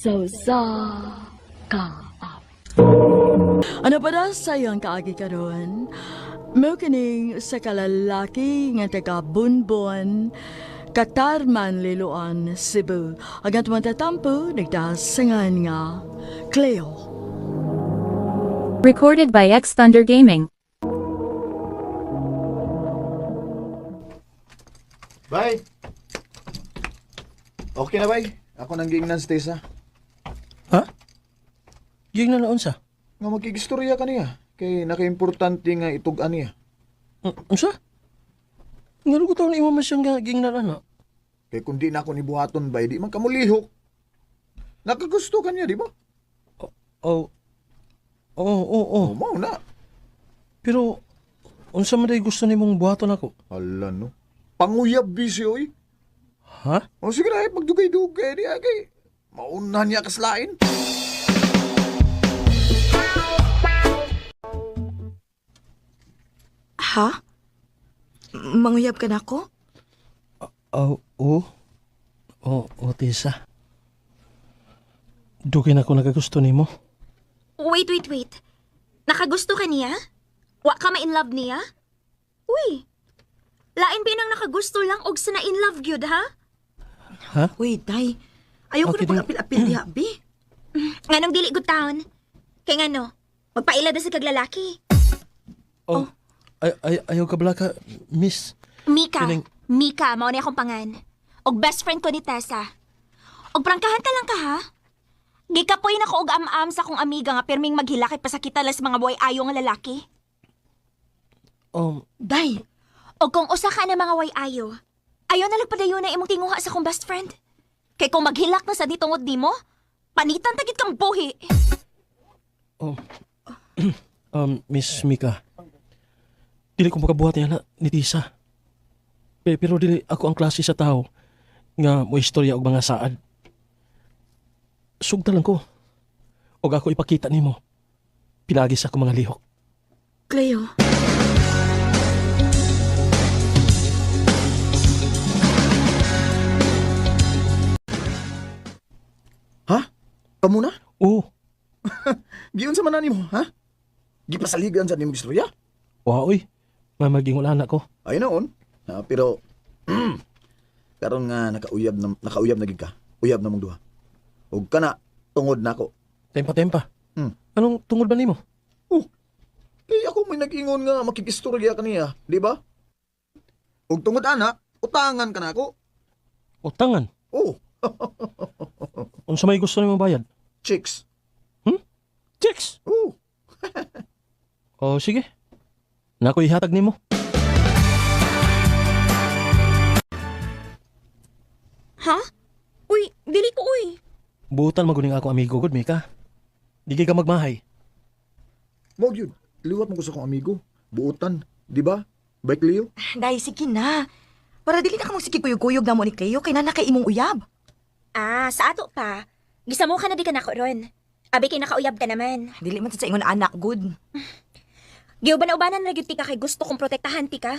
Sa usa ka awit. Ano pa na sa iyong kaagi karon? Mao kining sa kalalaki nga taga Bunbon, Katarman, Liloan, Cebu. Ang atong tatampo, nagdasangan nga Cleo. Recorded by X Thunder Gaming. Bye. Okay na, bay. Ako nang giingnan si Tessa. Ha? Gignan na unsa? Nga magkigistorya ka niya. Kay nakaimportante nga itug-an niya. Unsa? Ngano ko taon imo man siyang nga gingnan ana? Kay kung di na ako ni buhaton, bay, di man kamulihok. Nakagusto ka niya, di ba? Oh. Oo, oo, oo. Oh, mao na. Pero unsa man day gusto nimong buhaton ako? Hala, no. Panguyab busy, oy. Ha? O sige na, eh, pagdugay-dugay niya, kay mauna niya kaslain. Ha? Manguyab ka na ako? Oh, oo. Oo, oh, Tessa. Dugay na ako nakagusto nimo. Wait, wait, wait. Nakagusto ka niya? Wa ka ma-in love niya? Uy, lain ba nang nakagusto lang og sa na-in love gyud, ha? Uy, day. Ayoko Okay, na pag-apil-apil diha, bi. Nganong dili good town? Kay ngano, magpaila na sa kaglalaki. Oh. Ay, ay, ayaw ka bala ka, miss. Mika, Kining- Mika, mao ni akong pangan. Og best friend ko ni Tessa. Og prangkahan ka lang ka, ha? Gikapoy na ko og am-am sa akong amiga nga pirming maghilakay pasakita lang sa mga buhay ayo nga lalaki. Day, O kung usa ka na mga way ayo, ayo na lagpadayon na imong tinguha sa akong best friend. Kay kung maghilak na sa ditungod nimo, panitan tagit kang buhi. Oh. Miss Mika. Dili ko makabuhat niya na ni Tisa. Pero dili ako ang klase sa tao nga mo istorya og mga saad. Sugta lang ko. Og ako ipakita nimo. Pinagi sa akong mga lihok. Cleo. Ha? Kamu na? Oo, Giyon sa manani mo, ha? Gipasaligan sa nimong istorya? wa oy. Mamaging wala na ko. Ay noon. Ha, pero karon nga nakauyab na gid ka. Uyab na mong duha. Ug kana tungod nako. Tempa tempa. Hmm. Anong tungod ba nimo? Oh. Kay ako may nag-ingon nga makikistorya kaniya, di ba? Ug tungod ana, utangan ka nako. Utangan. Oh, Unsa may gusto nimo bayad? chicks. Checks. Oh, O sige. Nako ihatag nimo. Ha? Uy, dili ko uy. Buutan maguning ako amigo gud Mika. Di kay ka magmahay. mo gyud. Liwat mo ko sa akong amigo. Buutan, di ba? Bike Leo. Day, sige na. Para dili na ka magsigig kuyog-kuyog na mo ni Cleo kay nana kay imong uyab. Ah, sa ato pa. Gisamo ka na di ka nako ron. Abi kay nakauyab ka naman. Dili man sad sa ingon anak, good. Giuban-ubanan ra gyud ti ka kay gusto kong protektahan ti ka.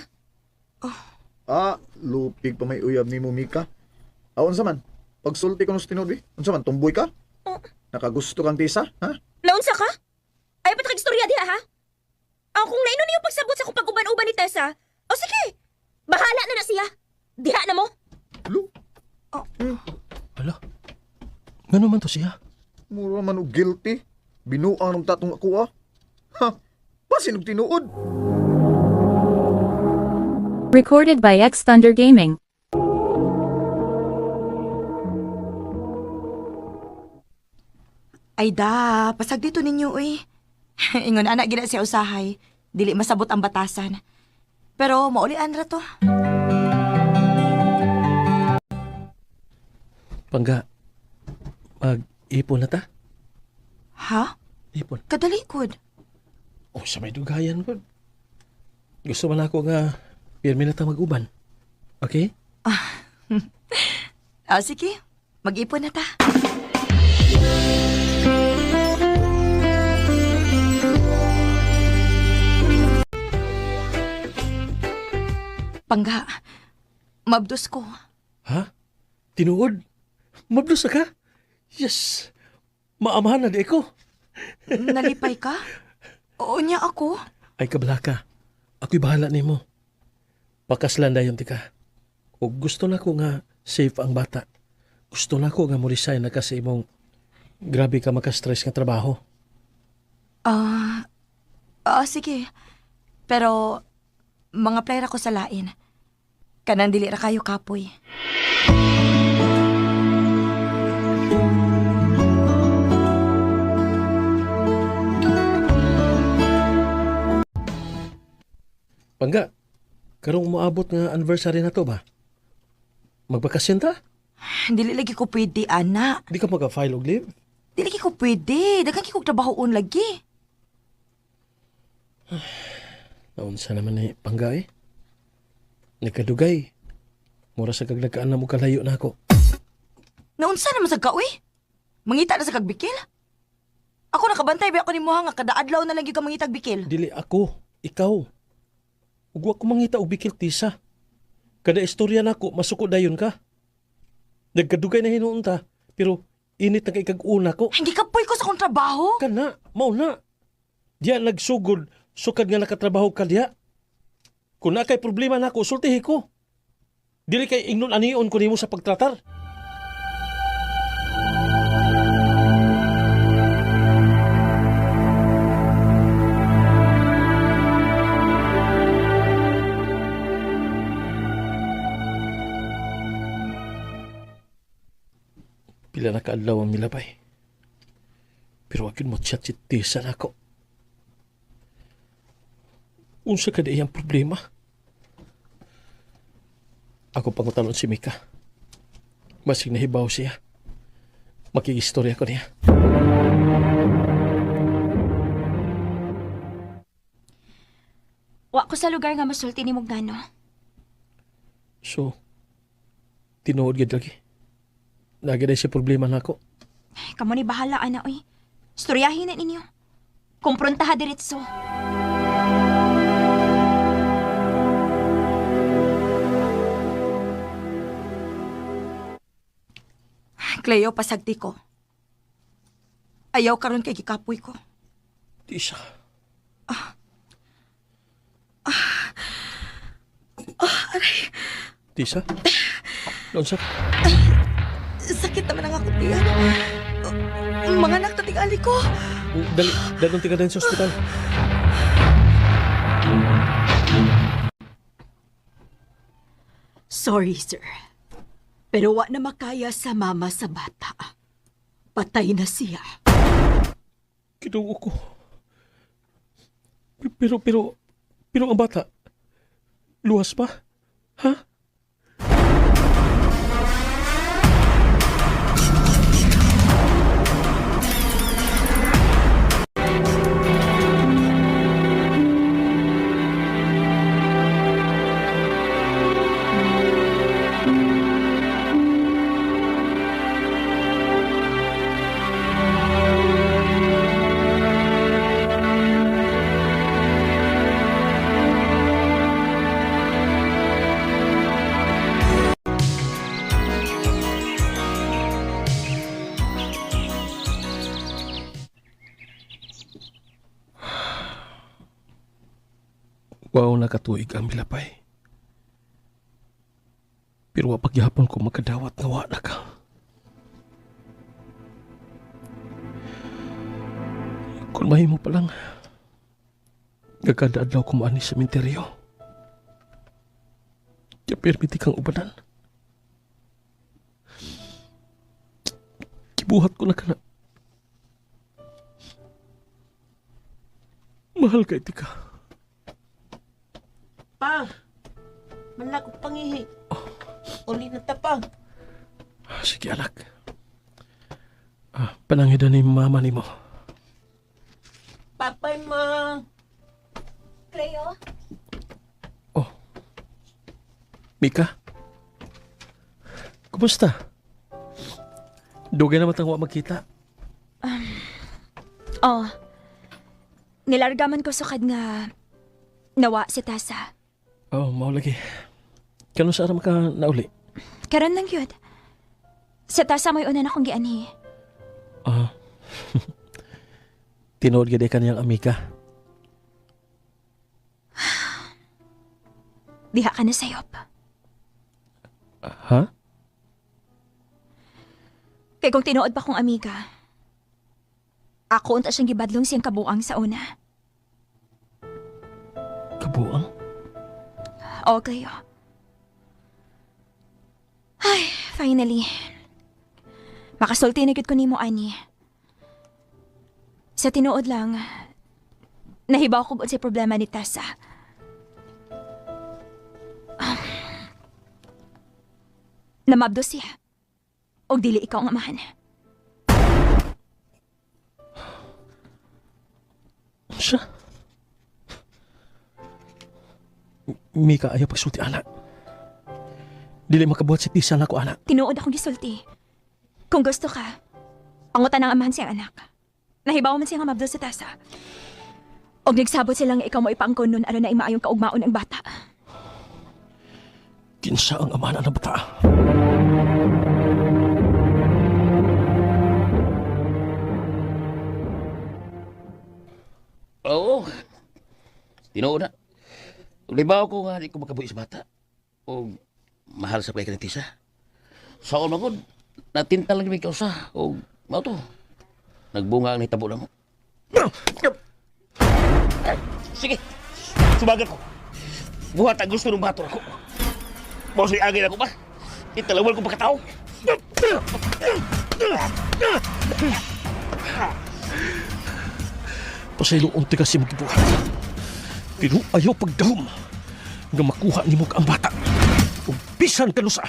Ah, lupig pa may uyab nimo Mika. Ah, unsa man? Pagsulti ko no sa tinuod, eh. Unsa man tumboy ka? Oh. Nakagusto kang tisa, ha? Naunsa ka? Ayaw pa istorya diha ha? Ang kung naino niyo pagsabot sa akong pag-uban-uban ni Tessa. O sige, bahala na na siya. Diha na mo. Lu, Hala. Ngano man to siya? mura man og guilty. Binuang ng tatong ako ah. Ha? Basin og tinuod. Recorded by X Thunder Gaming. Ay da, pasag dito ninyo uy. Ingon anak gina siya usahay. Dili masabot ang batasan. Pero maulian ra to. Pangga. Mag-ipon na ta. Ha? Ipon. Kadalikod. Oh, sa may dugayan ko. Gusto man ako nga pirmi na ta mag-uban. Okay? Ah, sige. Mag-ipon na ta. Pangga, mabdos ko. Ha? Tinuod? Mablos na ka? Yes! Maamahan na di ko. Nalipay ka? Oo niya ako. Ay kabalaka, ako'y bahala nimo. Pakaslan dayon tika. Ug gusto na ko nga safe ang bata. Gusto na ko nga mo resign na ka sa imong grabe ka maka-stress nga trabaho. Ah, sige. Pero, mga player ako sa lain. Kanang dili ra kayo kapoy. Pangga, karong moabot nga anniversary na to ba? Magbakasyon ta? Dili lagi ko pwede, ana. Di ka maka-file og leave? Dili lagi ko pwede. Daghan kay kog trabahoon lagi. Naunsa naman ni Pangga eh. Nagkadugay. Mura sa kaglagkaan na mo kalayo na ako. Naunsa naman sa ka, uy? Mangita na sa kagbikil? Ako nakabantay ba ako ni Muha nga kada adlaw na lang gyud ka mangitag bikil. Dili ako, ikaw. Ug wa ko mangita og bikil tisa. Kada istorya nako masuko dayon ka. Nagkadugay na hinuon ta, pero init na kay kag-una ko. Hindi kapoy ko sa akong trabaho. Kana, mao na. Diya nagsugod, sukad nga nakatrabaho ka diya. Kung na kay problema nako, sultihi ko. Dili kay ingnon anion ko nimo sa pagtratar. Pila na kaadlaw ang milabay. Pero wag yun mo chat si Tisa na ako. Unsa ka di iyang problema? Ako pangutalon si Mika. Masig nahibaw siya. Makigistorya ko niya. Wa ko sa lugar nga masulti ni ngano. So, tinuod gid lagi. Lagi na siya problema na ako. Ay, kamo ni bahala ana oy. Istoryahin na ninyo. Kumprontaha diretso. Cleo, pasagti ko. Ayaw karon kay gikapoy ko. Tisa. Ah. Ah. aray. Tisa? Lonsa? Sakit naman ang akong tiyan. Mga anak, tatingali ko. Dali, dalong tika din sa ospital. Sorry, sir. Pero wa na makaya sa mama sa bata. Patay na siya. Kinuo ko. Pero ang bata, luwas pa? Ha? Wow, nakatuig ang milapay. Pero wa pagyapon ko makadawat nga wa na ka. Kung mahimo pa lang, gagada adlaw ko maani sa minteryo. Kaya permiti kang ubanan. Kibuhat ko na ka na. Mahal ka iti ka. Pa, malakot pangihi. Uli na ta pa. Sige, anak. Ah, panangidan ni mama ni mo. Papay ma. Cleo? Oh. Mika? Kumusta? Dugay na matang wa magkita. Oh. Nilargaman ko sukad nga nawa si Tasa. Oh, mao lagi. Kano sa aram ka nauli? Karon lang yun. Sa Tasa may una na akong gianhi. Ah. Tinuod gid ka niyang amiga. Diha ka na sayop. Ha? Kay kung tinuod pa kong amiga, ako unta siyang gibadlong siyang kabuang sa una. Kabuang? Oo, Cleo. Ay, finally. Makasulti na gyud ko nimo ani. Sa tinuod lang, nahibaw ko sa problema ni Tessa. Namabdo siya. Og dili ikaw ang amahan. Siya? Mika, ayaw pagsulti, ana. Dili makabuhat si Tisa na ko, ana. Tinuod akong gisulti. Kung gusto ka, pangutan ang amahan siyang anak. Nahibaw man siya nga mabdol sa tasa. Og nagsabot sila nga ikaw mo ipaangkon nun aron na imaayong kaugmaon ang bata. Kinsa ang amahan ang bata. Oo. Tinuod na. Libaw ko nga, di ko makabuhi sa bata. O mahal sa kay Tisa. Sa man gud, natinta lang kami kausa. O mao to. Nagbunga ang nitabo na mo. Ay, sige, sumagat ko. Buhat ang gusto ng bato ako. Mao sa'y agay ako ba? Italawal ko pagkatao. Pasaylo unti kasi magibuhat. Pero ayaw pagdahom nga makuha nimo ka ang bata. Ug bisan kanusa.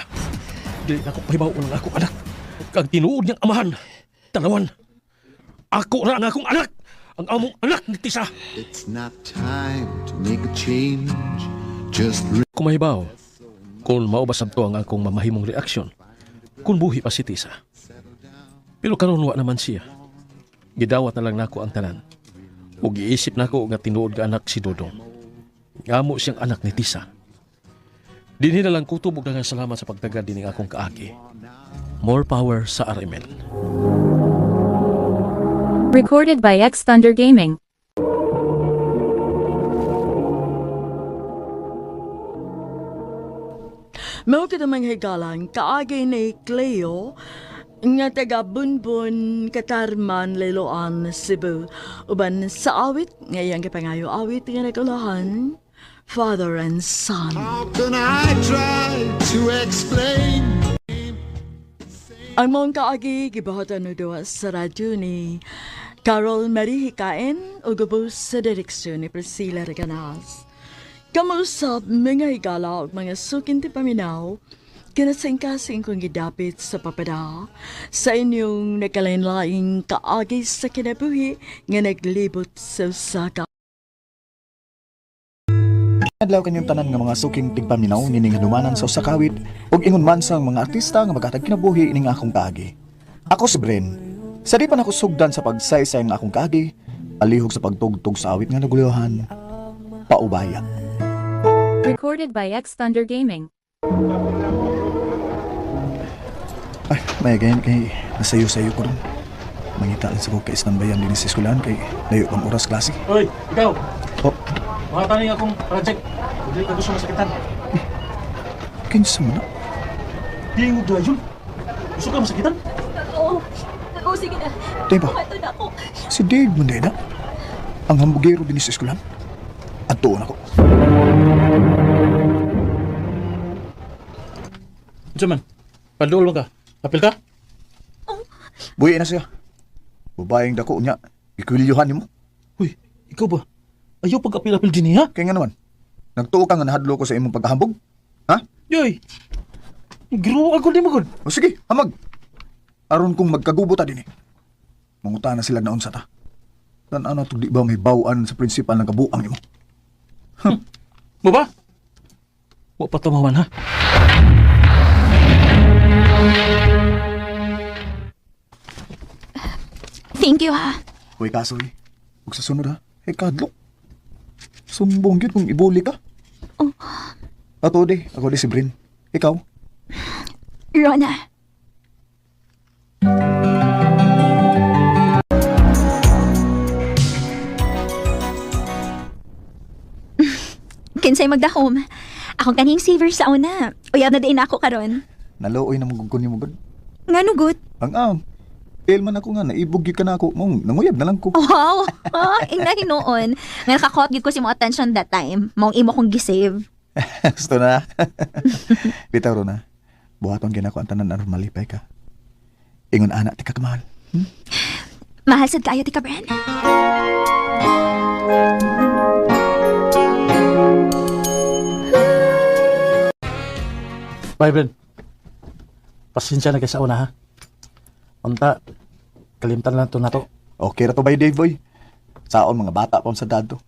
Dili na ko pahibaw ang akong anak. Kag tinuod niyang amahan. Tanawan. Ako ra ang akong anak. Ang among anak ni Tisa. It's not time to make a change. Just Kumahibaw, kung mao ba sabto ang akong mamahimong reaksyon, kung buhi pa si Tisa. Pero karon wa naman siya. Gidawat na lang nako ang tanan. Ug giisip nako nga tinuod nga anak si Dodong. Ngamo siyang anak ni Tisa. Dinhi na lang kutob og daghang salamat sa pagtagad dining akong kaagi. More power sa RMN. Recorded by X Thunder Gaming. Mao kita mga higalang kaagi ni Cleo nga taga Bunbun, Katarman, Liloan, Cebu. Uban sa awit, nga iyang gipangayo awit nga nagulahan, Father and Son. how can I try to explain? Ang mong kaagi gibuhatan og duwa sa radyo ni Carol Marie Hikain ug ubos sa direksyon ni Priscilla Reganas. Kamusap mga higala ug mga sukin ti paminaw, kinasingkasing kong gidapit sa papada sa inyong nagkalain-laing kaagi sa kinabuhi nga naglibot sa usa ka Adlaw kanyang tanan nga mga suking tigpaminaw nining hanumanan sa usa ka awit ug ingon man sang mga artista nga magatag kinabuhi ining akong kaagi. Ako si Bren. Sa di pa nako sugdan sa pagsaysay nga akong kaagi, palihog sa pagtugtog sa awit nga naguluhan. Paubaya. Recorded by X Thunder Gaming. Ay, may ganyan kay nasayo-sayo ko ron. Mangita lang sa ko kay istambayan din sa eskwelahan kay layo pang oras klase. Hoy, ikaw! Oh, Mga taning akong project. Dili ka gusto masakitan. kinsa man na? Di mo yun. Gusto ka masakitan? Oo. Oo, sige na. Di ba? Buhaton ako. Si Dave Mondena. Ang hambugero din sa eskwelahan. Adtuon ako. Unsa man? Paduol man ka. Apil ka? Buhi na siya. Babaeng dako niya. Ikwilyuhan nimo. Uy, ikaw ba? Ayaw pag-apil-apil din niya. Kaya nga naman, nagtuo ka nga nahadlo ko sa imong pagkahambog? Ha? Yoy! Giruo ako di mo gud. O sige, hamag. Aron kung magkagubo ta din eh. Manguta na sila naon sa ta. Tan-ano to di ba may bawaan sa prinsipal ng kabuang nimo? Mo ba? Wa pa tumawan ha. Thank you ha. Uy kaso eh. Huwag sa sunod ha. Eh kadlok. Sumbong yun kung ibuli ka. Oh. Ato di, ako di si Brin. Ikaw? Rona. Kinsay magdahom. Akong kaning saver sa una. Uyab na din ako karon. Naluoy na mong gugkon mo gud. Nga nugot. Ang am. Fail man ako nga naibog gyud ka na ako mong nanguyab na lang ko. Wow! Ingna hinuon. Nga nakakot gyud ko si mo attention that time. Maong imo kong gisave. Gusto na. Bitaw Rona. Buhaton gyud nako ang tanan aron malipay ka. Ingon ana ti ka kamahal. Mahal sad kaayo ti ka, Bren. Bye, Bren. Pasensya na kay sa una, ha? Unta, kalimtan lang to na to. Okay ra to bay Dave boy. Saon mga bata pa sa dado.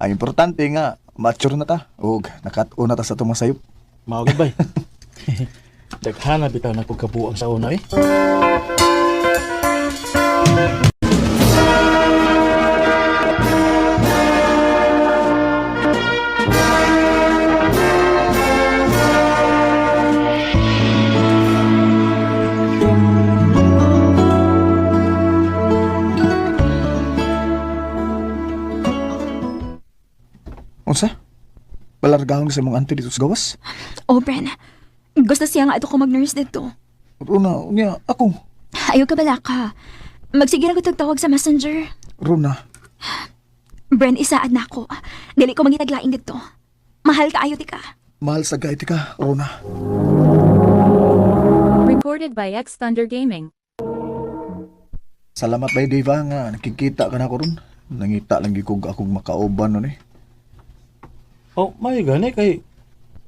Ang importante nga mature na ta ug nakat-on na ta sa atong mga sayop. Mao gid, bay. Daghana bitaw na kog kabuang sa una, eh. Unsa? Balargahon sa imong auntie dito sa gawas? Oh, Bren. Gusto siya nga ato ko mag-nurse dito. Rona, unya ako. Ayaw ka bala ka. Magsige na ko tagtawag sa messenger. Rona, Bren, isaad na ako. Dili ko mangitaglaing dito. Mahal kaayo ti ka. mahal sa gaiti ka, Rona. Recorded by X Thunder Gaming. Salamat bay Dave ah, nga nakikita ka na ko ron. Nangita lang gyud kog akong makauban nun eh. Oh, may gani kay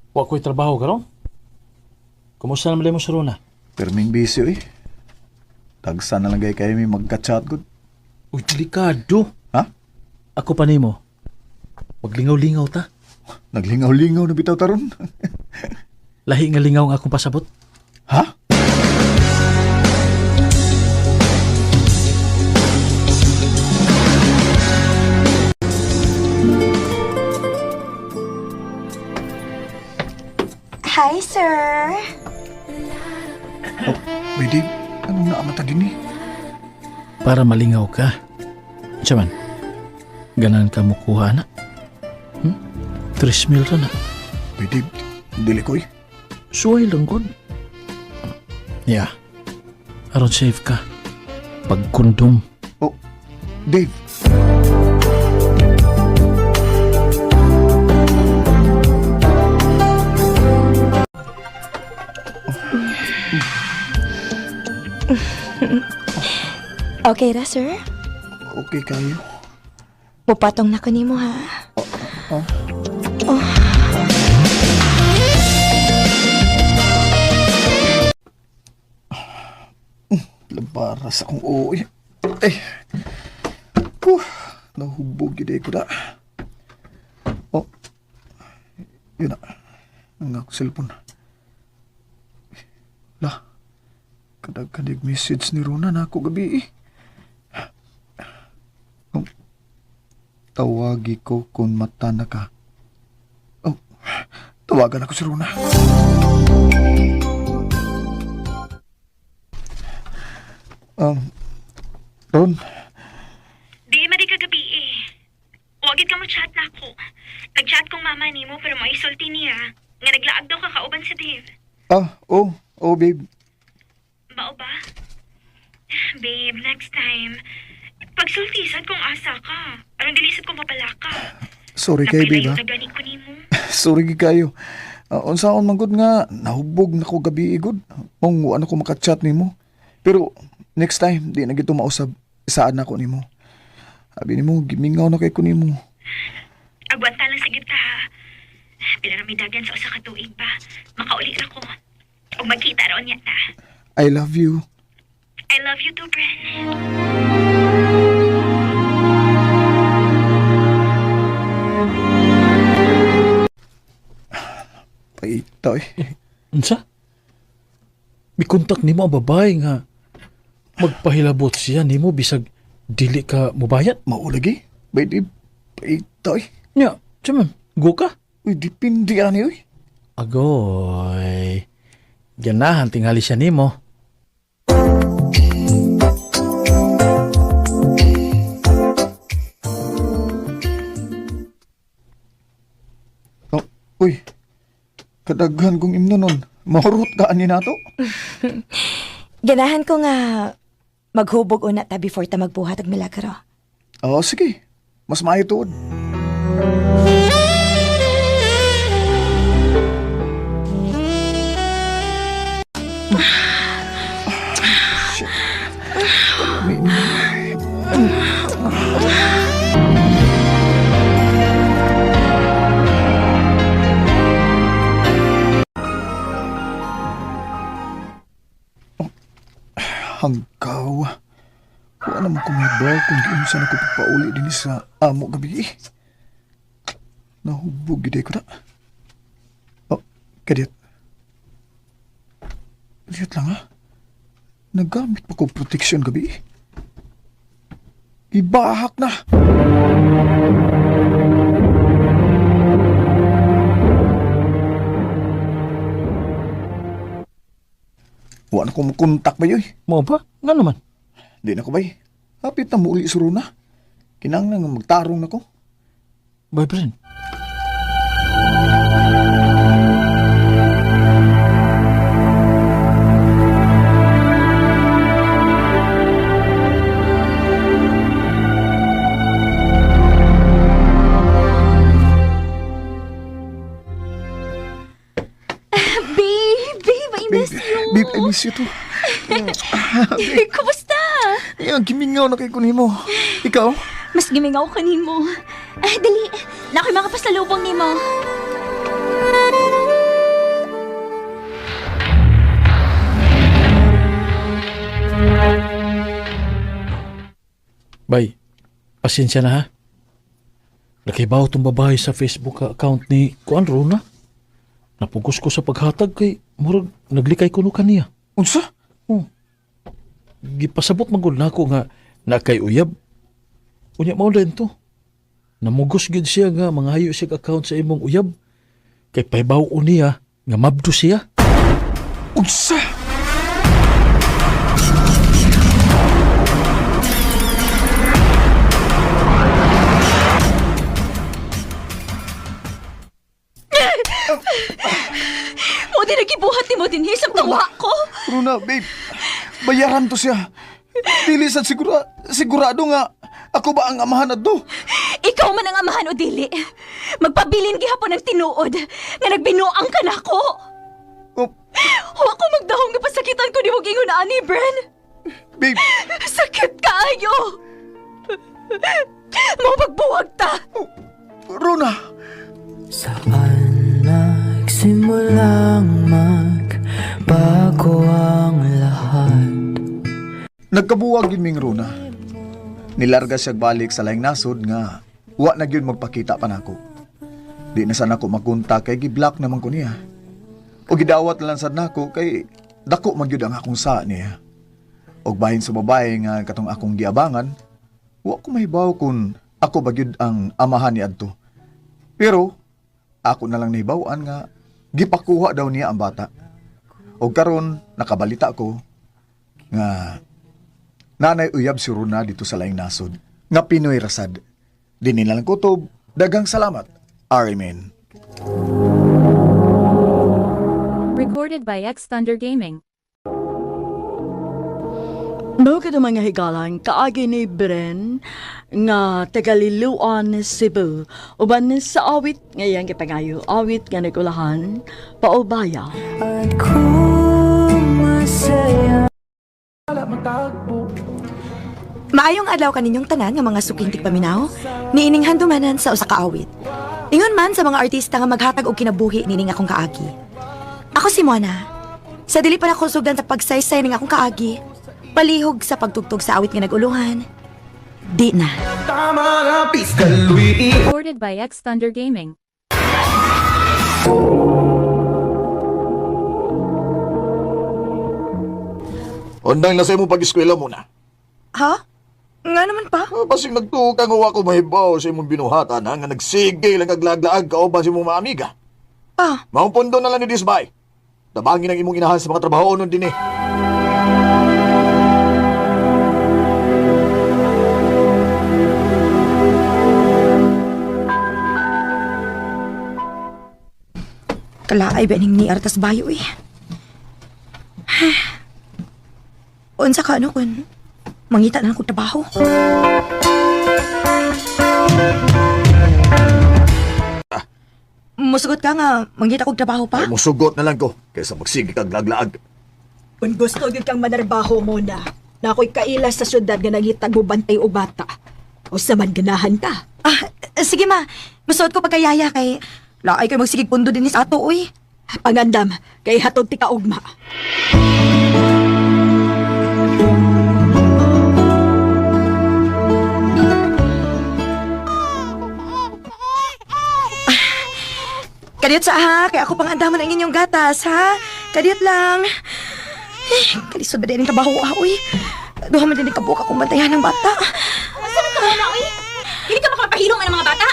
wa ko'y trabaho karon. Kumusta naman mo sa Rona? Perming busy eh. Tagsa na lang gay kayo may magka-chat gud. Uy, delikado. Ha? Ako pa nimo. Maglingaw-lingaw ta. Naglingaw-lingaw na bitaw taron. Lahi nga lingaw ang akong pasabot. Ha? Hi, sir. Oh, Bay Dave, anong naamata din eh? Para malingaw ka. Siya man, ganan ka mukuha na. Hmm? 3 mil ra na. Bay Dave, dili ko eh. Suway lang gud. Yeah. Aron safe ka. Pagkundom. Oh, Dave. Okay ra, sir? Okay kayo. Mupatong na ko nimo ha. Oh. Labaras akong uwi. Eh. Puh, nahubog yun eh ko na. Oh. Yun na. Ang akong cellphone. La. Kadag-kadig message ni Rona na ako gabi eh. Oh. Tawagi ko kung mata na ka. Oh, tawagan ako si Rona. Um, Ron, Di madi kagabi eh. Wagid ka mo chat na ako. Nag-chat kong mama nimo pero maisulti niya. Nga naglaag daw ka kauban sa Dave. ah, oh, oh babe. Bao ba? Babe, next time. Pagsulti sad kung asa ka. Aron dili sad kong papala ka. Sorry kay babe Napailayo ha. na gani ko nimo. Sorry gid kayo. Unsaon man gud nga nahubog na ko gabi gud. Mong wa na ko maka-chat nimo. Pero next time di na gid to mausab. Saan na ko nimo. Abi nimo gimingaw na kay ko nimo. Agwanta lang sa gita ha. Pila ra may dagan sa usa ka tuig pa. Makauli ra ko. Og magkita ra unya ta. I love you. I love you too, Bren. Paita eh. Unsa? Mikontak nimo ang babae nga magpahilabot siya nimo bisag dili ka mubayad. Maulagi. Bay di paita eh. Nya, siya man, go ka. Uy, dipindi ani uy. Agoy. Ganahan tingali siya nimo. Kadaghan kong imno nun. Mahurot ka ani nato. Ganahan ko nga maghubog una ta before ta magbuhat og milagro. Oo, sige. Mas maayo tuod. Shit. Hanggaw. Wala naman ko may baw kung giunsa na ko pagpauli din sa amo gabi. Nahubog gid ko na. Oh, kadiyot. Kadiyot lang ha. Nagamit pa ko protection gabi. Ibahak na. Wala na ko mukontak ba yun? Mo ba? Nga naman. Di na ko bay. Hapit na muuli suro na. Kinanglan nga magtarong na ko. Boyfriend. Babe, babe, I miss you. Babe, I miss you too. Kumusta? Yan, gimingaw na kay kunimo. Ikaw? Mas gimingaw ko nimo. Ay, dali. Na ako'y mga pasalubong nimo. Bay, pasensya na ha. Nakibaw tong babae sa Facebook account ni Kuan Rona. Napugos ko sa paghatag kay murag naglikay kuno kaniya. Unsa? Oh. Gipasabot man gud nako nga na kay uyab. Unya mao din to. Namugos gyud siya nga mangayo siya account sa imong uyab. Kay pahibaw niya nga mabdo siya. Unsa? Mo din nagibuhat nimo din hisam tawa ko. Runa, babe. Bayaran to siya. Dili sad sigurado nga ako ba ang amahan adto? Ikaw man ang amahan o dili. Magpabilin gihapon ang tinuod nga nagbinuang ka nako. Oh, Wa ko magdahong nga pasakitan ko nimo ingon ani, Bren. babe, Sakit kaayo. Mo pagbuwag ta. Runa. Saan nagsimulang magbago ang lahat? Nagkabuwag yun ming Runa. Nilarga siya balik sa laing nasod nga wa na gyud magpakita pa nako. Di na sana ko magunta kay giblock naman ko niya. O gidawat na lang sad nako kay dako man gyud ang akong saa niya. Og bahin sa babae nga katong akong giabangan, wa ko mahibaw kung ako ba gyud ang amahan ni adto. Pero ako na lang nahibaw-an nga gipakuha daw niya ang bata. Og karon nakabalita ko nga nanay uyab si Runa dito sa laing nasod nga Pinoy rasad. Di nila lang kutob, dagang salamat. Arimen. Recorded by X Thunder Gaming. Mao kadto mga higalan kaagi ni Bren nga taga Liloan, Cebu. Uban sa awit ngayang gipangayo awit nga nagulahan paubaya. At kung masaya Maayong adlaw kaninyong tanan nga mga suking tigpaminaw, niining handumanan sa usa ka awit. Ingon man sa mga artista nga maghatag og kinabuhi nining akong kaagi. Ako si Mona. Sa dili pa nako sugdan sa pagsaysay ning akong kaagi, palihog sa pagtugtog sa awit nga naguluhan. Di na. Recorded by X Thunder Gaming. Undang na sa imong pag-eskwela muna. Ha? Nga naman pa? Basig nagtuo ka nga wa ko mahibaw sa imong binuhatan ha, nga nagsige lang kaglaag-laag kauban sa imong mga amiga. Ah, Maong pundo na lang ni Disbay. Tabangin ang imong inahan sa mga trabaho nun din eh. Kalaay ba ning ni Artas Bayo eh. Unsa ka ano kun mangita na lang kog trabaho. Musugot ka nga mangita kog trabaho pa? Ay, musugot na lang ko kaysa magsige kag laglaag. Kung gusto gyud kang manarbaho mo na, na ako'y kaila sa syudad nga nangitag mo bantay o bata. O sa man ganahan ka. Ah, sige ma. Musuot ko pagkayaya kay laay kay magsigig pundo din sa ato uy. Pangandam, kay hatod ti kaugma. Kadiyot sa ha, kay ako pang andaman ang inyong gatas ha. Kadiyot lang. Eh, kalisod ba din ang trabaho ah, uy. Duha man din ang kabuok akong bantayan ng bata. Asa man ka muna, uy? Dili ka makapahilong ang mga bata?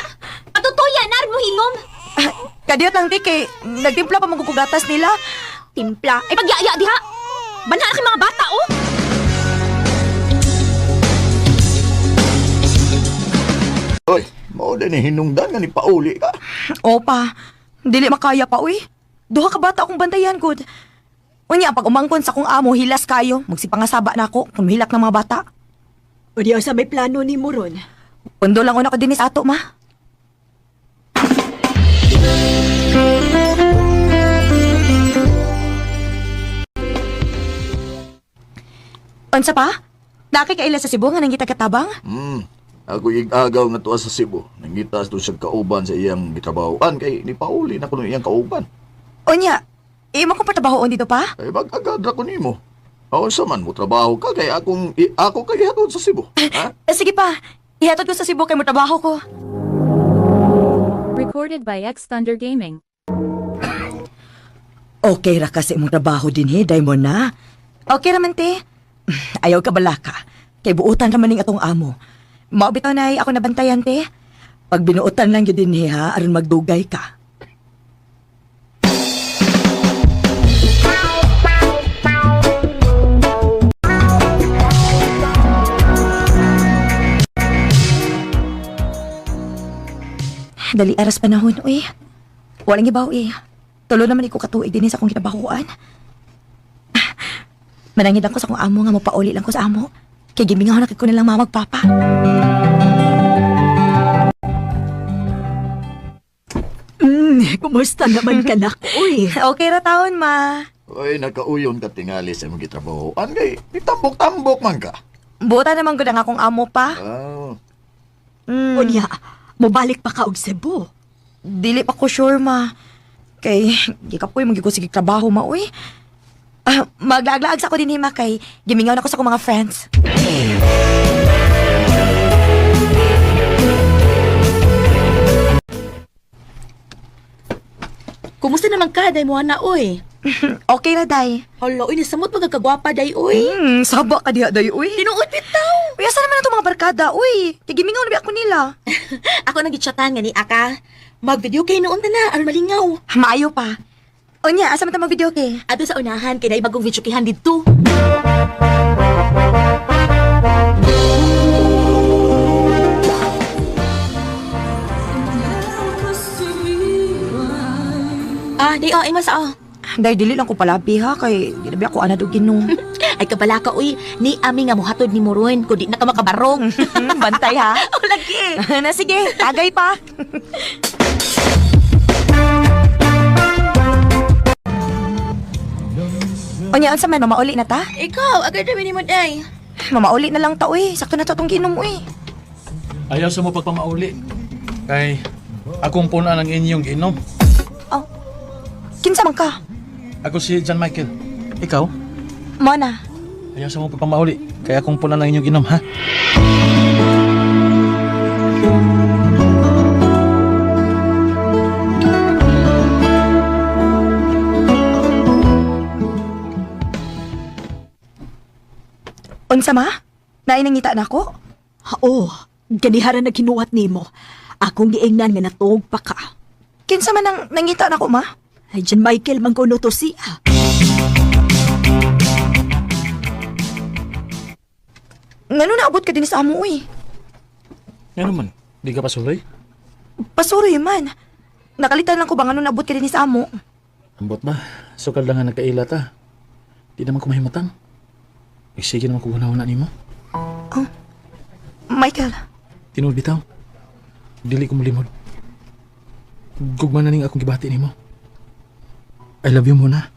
Patutuyan, narin mo hingom. Ah, kadiyot lang di kay nagtimpla pa mong gatas nila. Timpla. Ay, pagyaya diha. Banha na kay mga bata, oh. Oy, mao din ni hinungdan nga ni pauli ka. Opa, dili makaya pa uy. Duha ka bata akong bantayan gud. Unya pag umangkon sa akong amo hilas kayo, magsipangasaba na ako kung hilak ng mga bata. O diya sa may plano ni mo ron. Pundo lang una ko din sa ato ma. Unsa pa? Nakikaila sa Cebu nga nangita katabang? Ako igagaw nga tuwa sa Cebu. Nangita to siya kauban sa iyang gitrabahoan kay ni pauli na kuno iyang kauban. Unya, imo kong patrabahoon dito pa? Kay mag-agad ra ko nimo. Aon sa man mo trabaho ka kay akong ako kay hatod sa Cebu. Ha? Eh, sige pa, ihatod ko sa Cebu kay mo trabaho ko. Recorded by X Thunder Gaming. Okay ra kasi imong trabaho din he, Diamond na. Okay raman te. Ayaw ka balaka. Kay buutan raman ning atong amo. Mao bitaw nay ako nabantayan te. Pag binuotan lang gyud din he ha, aron magdugay ka. Dali aras panahon uy. Walang ibaw eh. Tulo naman iko katuig din sa akong kinabahuan. Manangid lang ko sa akong amo nga mopauli lang ko sa amo. Kay gimingaw na kay ko nilang mama ug papa. Kumusta naman ka na, uy? Okay ra taon ma. Oy, nakauyon ka tingali sa imong gitrabahoan kay ditambok-tambok man ka. Buta naman gud ang akong amo pa. Ah, Unya, mobalik pa ka og Cebu. Dili pa ko sure ma. Kay gikapoy man gyud ko sige trabaho ma uy. Ah, maglaaglaag sa ako din ma kay gimingaw na ko sa akong mga friends. Kumusta naman ka, day mo na, uy? Okay ra day. Hala, uy, nasamot magkagwapa, day, uy. Saba ka diha day uy. Tinuod bitaw. Uy, asa naman ang mga barkada uy. Kay gimingaw na ba ako nila. Ako nang gitchatan nga ni Aka. Mag-video kay noon na na, aron malingaw. Maayo pa. Unya, asa man ta mag-video kay? Ato sa unahan, kay naay bagong video kihan didto. Ah, di oh, ingon sa oh. Day dili lang ko palabi ha kay di na ba ako anad og ginom. Ay kabala ka uy, ni ami nga mohatod ni Moron kundi na ka makabarong. Bantay ha. Oh, lagi. Na sige, tagay pa. Unya, unsa man mamauli na ta? Ikaw, agad na mo day. Mamauli na lang ta uy. Sakto na to tong ginom uy. Ayaw sa mo pagpamauli. Kay akong punan ang inyong ginom. Oh. Kinsa man ka? Ako si John Michael. Ikaw? Mona. Ayaw sa mo pagpamauli. Kay akong punan ang inyong ginom, ha? Unsa ma? Naay nangita nako? Oo, ganihara na ginuhat nimo. Akong giingnan nga natuog pa ka. Kinsa man ang nangita nako ma? Ay, John Michael, mangkuno to siya. Ngano naabot ka din sa amo uy? Ano man? Di ka pasuloy? Pasuroy man. Nakalitan lang ko ba ngano naabot ka din sa amo? Ambot ba? Sukal lang nga nagkaila ta. Di naman ko mahimutang. Sige naman ko na nimo. Michael, Tinuod bitaw. Dili ko molimod. Gugma na ning akong gibati nimo. I love you muna.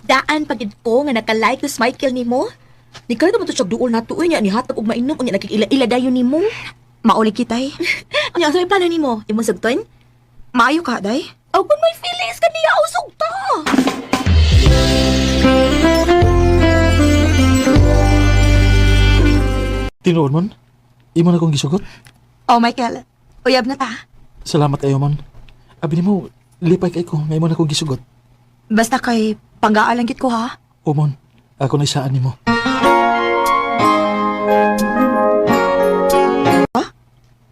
Daan pagid ko nga naka-like si Michael nimo. Ni kayo naman to siya duol nato uy nya ni hatag og mainom unya nakikila-ila dayon nimo. Mauli kitay. Unya sa plano nimo? Imong sugton? Maayo ka day. Aw kun may feelings ka niya aw sugta. Tinuod mon? Imo na kong gisugot? Oh Michael, uyab na ta. Salamat kayo mon. Abi nimo, lipay kay ko nga imo na kong gisugot. Basta kay panggaan lang gid ko ha. O mon, ako na isaan nimo.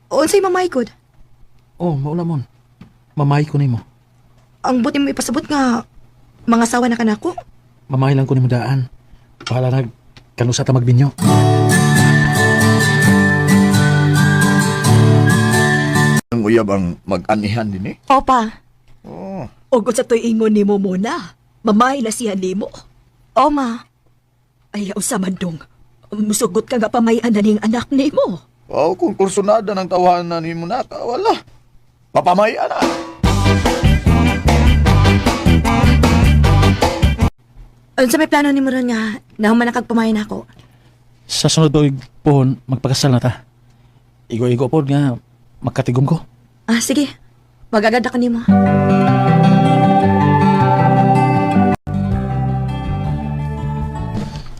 Unsay mamay gud? Oh, maula mon. Mamay ko nimo. Ang buti mo ipasabot nga mga sawa na kanako. Mamay lang ko nimo daan. Bahala na kanusa ta magbinyo. Ang uyab ang mag-anihan din eh. Opa. Oh. Og unsa to'y ingon nimo muna? Mamay na siya nimo. Oma. Ay, usa man dong. Musugot ka nga pamayan na ning anak nimo. Oh, kung kursunada ng tawanan nimo na ka, wala. Papamaya na. Unsa may plano nimo ron nga nahuman na kag pamayan nako? Sa sunod tuig pohon, magpakasal na ta. Igo-igo pod nga magkatigom ko. Ah, sige. Magagad ako nimo.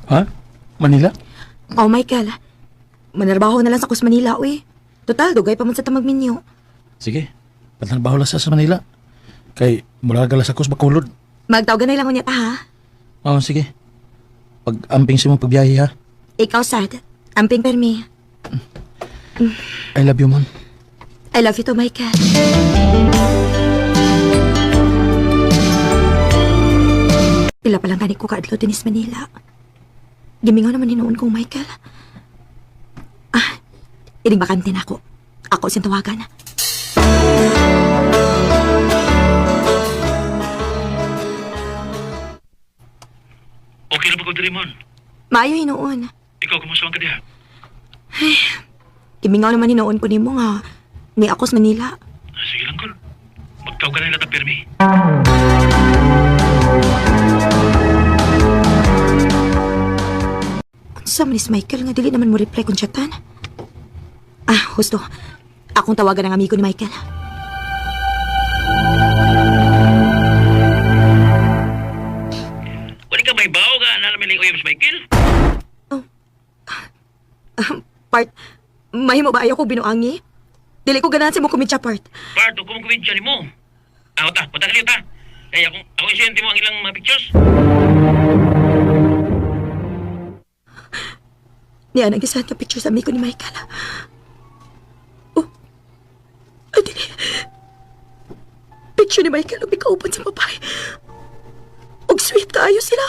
Ha? Manila? Oh, Michael. Manarbaho na lang sa Kus Manila, uy. Total, dugay pa man sa tamag minyo. Sige. Pantrabaho lang sa Manila. Kay mula gala sa kus Bacolod. Magtawagan na lang unya ta, ha? Oo, sige. Pag amping sa mong pagbiyahe ha. Ikaw, sad. Amping permi. I love you, mon. I love you too, Michael. Pila pa lang gani ko kaadlaw dinis Manila. Gimingaw naman hinuon kong Michael. Ah, ining bakante na ako. Ako siyang tawagan. Okay na ba ko diri, mon? Maayo hinuon. Ikaw, kumusta man ka diha? Gimingaw naman hinuon ko nimo nga ni ako sa Manila. Sige lang, kol. Magtawag ka na ta, pirmi. Unsa man is Michael nga dili naman mo reply kung chatan? Ah, husto. Akong tawagan ang amigo ni Michael. Wala ka may bawo ka na namin uyab si Michael? Part, mahimo ba ayaw ko binuangi? Dili ko ganahan sa mo kumidya part. Part, o kumukuwid siya ni mo. Ah, ta, patagaliw ta. Kaya akong, ako isente mo ang ilang mga pictures. Niya nag-isend ka picture sa amigo ni Michael. Oh. Ay, dili. Picture ni Michael ug mikauban sa babae. Og sweet kaayo sila.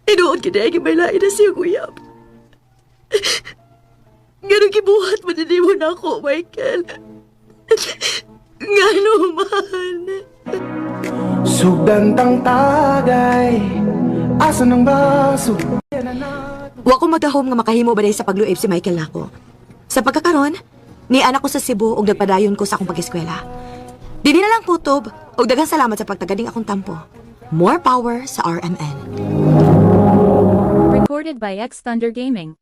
Inuod gid ay may lain na siya uyab. Ganun gibuhat mo din mo na ako, Michael. Ngano man. Sugdan tang tagay Asa ng baso Wa ko magahom nga makahimo ba sa pagluib si Michael nako. Sa pagkakaron, ni anak ko sa Cebu ug nagpadayon ko sa akong pag-eskwela. Dili na lang kutob ug daghang salamat sa pagtagading akong tampo. More power sa RMN. Recorded by X Thunder Gaming.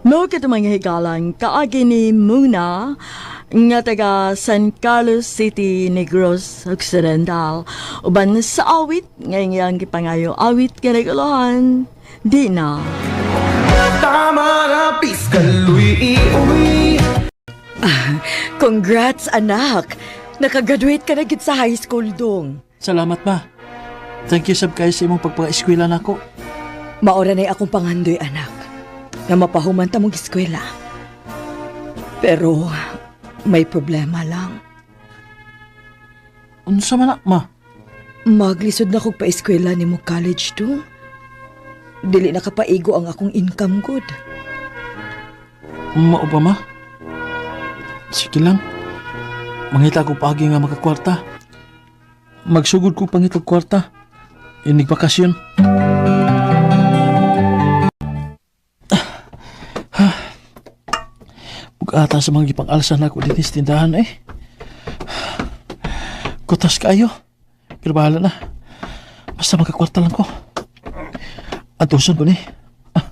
Mo kato mga higalang kaagi ni Muna nga taga San Carlos City, Negros Occidental. Uban sa awit, ngayon iyang gipangayo awit nga naguluhan, di na. Tama na piskaluy uy Congrats, anak! Nakagraduate ka na gid sa high school dong. Salamat, ma. Thank you sab kayo sa imong pagpa-eskwela nako. Maora na'y akong pangandoy, anak, na mapahuman ta mong eskwela. Pero may problema lang. Unsa man na, ma? Maglisod na kog pa-eskwela nimo college to. Dili na kapaigo ang akong income good. Mao ba, ma? Sige lang. Mangita ko paagi nga makakwarta. Magsugod ko pangitag kwarta. Inig bakasyon. Bugata sa mga gipang-alsa na ako din sa tindahan eh. Kutas kayo. Pero bahala na. Basta makakwarta lang ko. Antusan ko ni. Ah,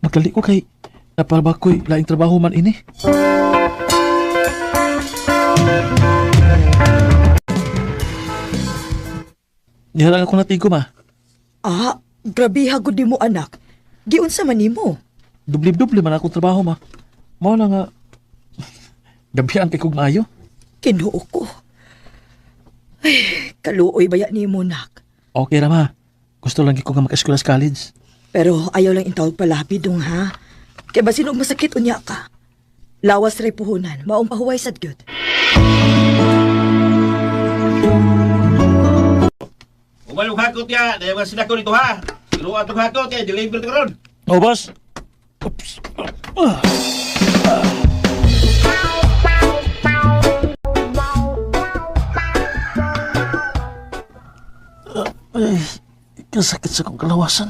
Magdali ko kay napalba ko'y laing trabaho man ini. Nihalang ako natigo ma. Ah, grabe gud nimo anak. Giunsa man nimo? Dubli-dubli man akong trabaho ma. Mao na nga gabihan kay kog maayo. Kinuo ko. Ay, kaluoy baya nimo nak. Okay ra ma. Gusto lang gyud ko nga maka-eskwela sa college. Pero ayaw lang intawag palabi dong ha. Kay basin og masakit unya ka. Lawas ray puhunan, maong pahuway sad gyud. Umalong hakot ya, dahil mga sinako nito ha. Pero atong hakot ya, deliver to karon. Oh, boss. Oops. Ah. Ay, kasakit sa kong kalawasan.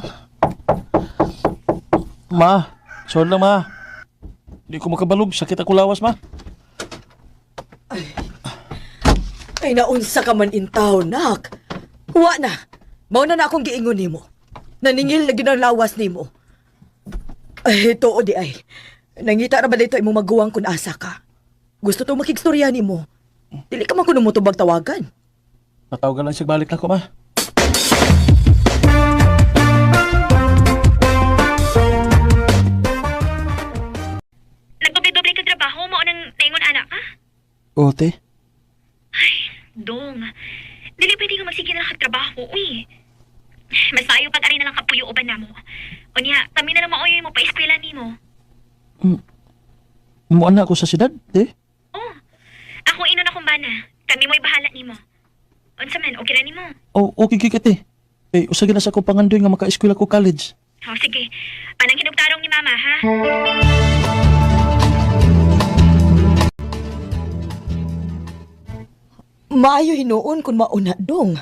Ma, sorry lang ma. Hindi ko makabalog. Sakit ako lawas, ma. Ay naunsa ka man intaw nak. Wa na. Mao na na akong giingon nimo. Naningil na gyud ang lawas nimo. Ay, tuo di ay. Nangita ra ba dito imong maguwang kun asa ka? Gusto to makigstorya nimo. Dili ka man kuno motubag tawagan. Natawagan lang siya balik na ko, ma. Nagdoble-doble ka trabaho mo nang naingon anak ka? Ote, Dong, dili pwede ka magsige na lang trabaho, uy. Mas maayo pag-ari na lang kapuyo uban namo. Unya, kami na lang maoyoy mo pa eskwela nimo. muana ako sa siyudad, te. Oh, ako inon akong bana. Kami mo'y bahala nimo. Unsa man, okay ra nimo. Oh, okay gyud ka, te. Eh, usa gyud na sa akong pangandoy nga maka-eskwela ko college. Oh, sige. Panang hinugtarong ni mama, ha? Maayo hinuon kun mauna dong.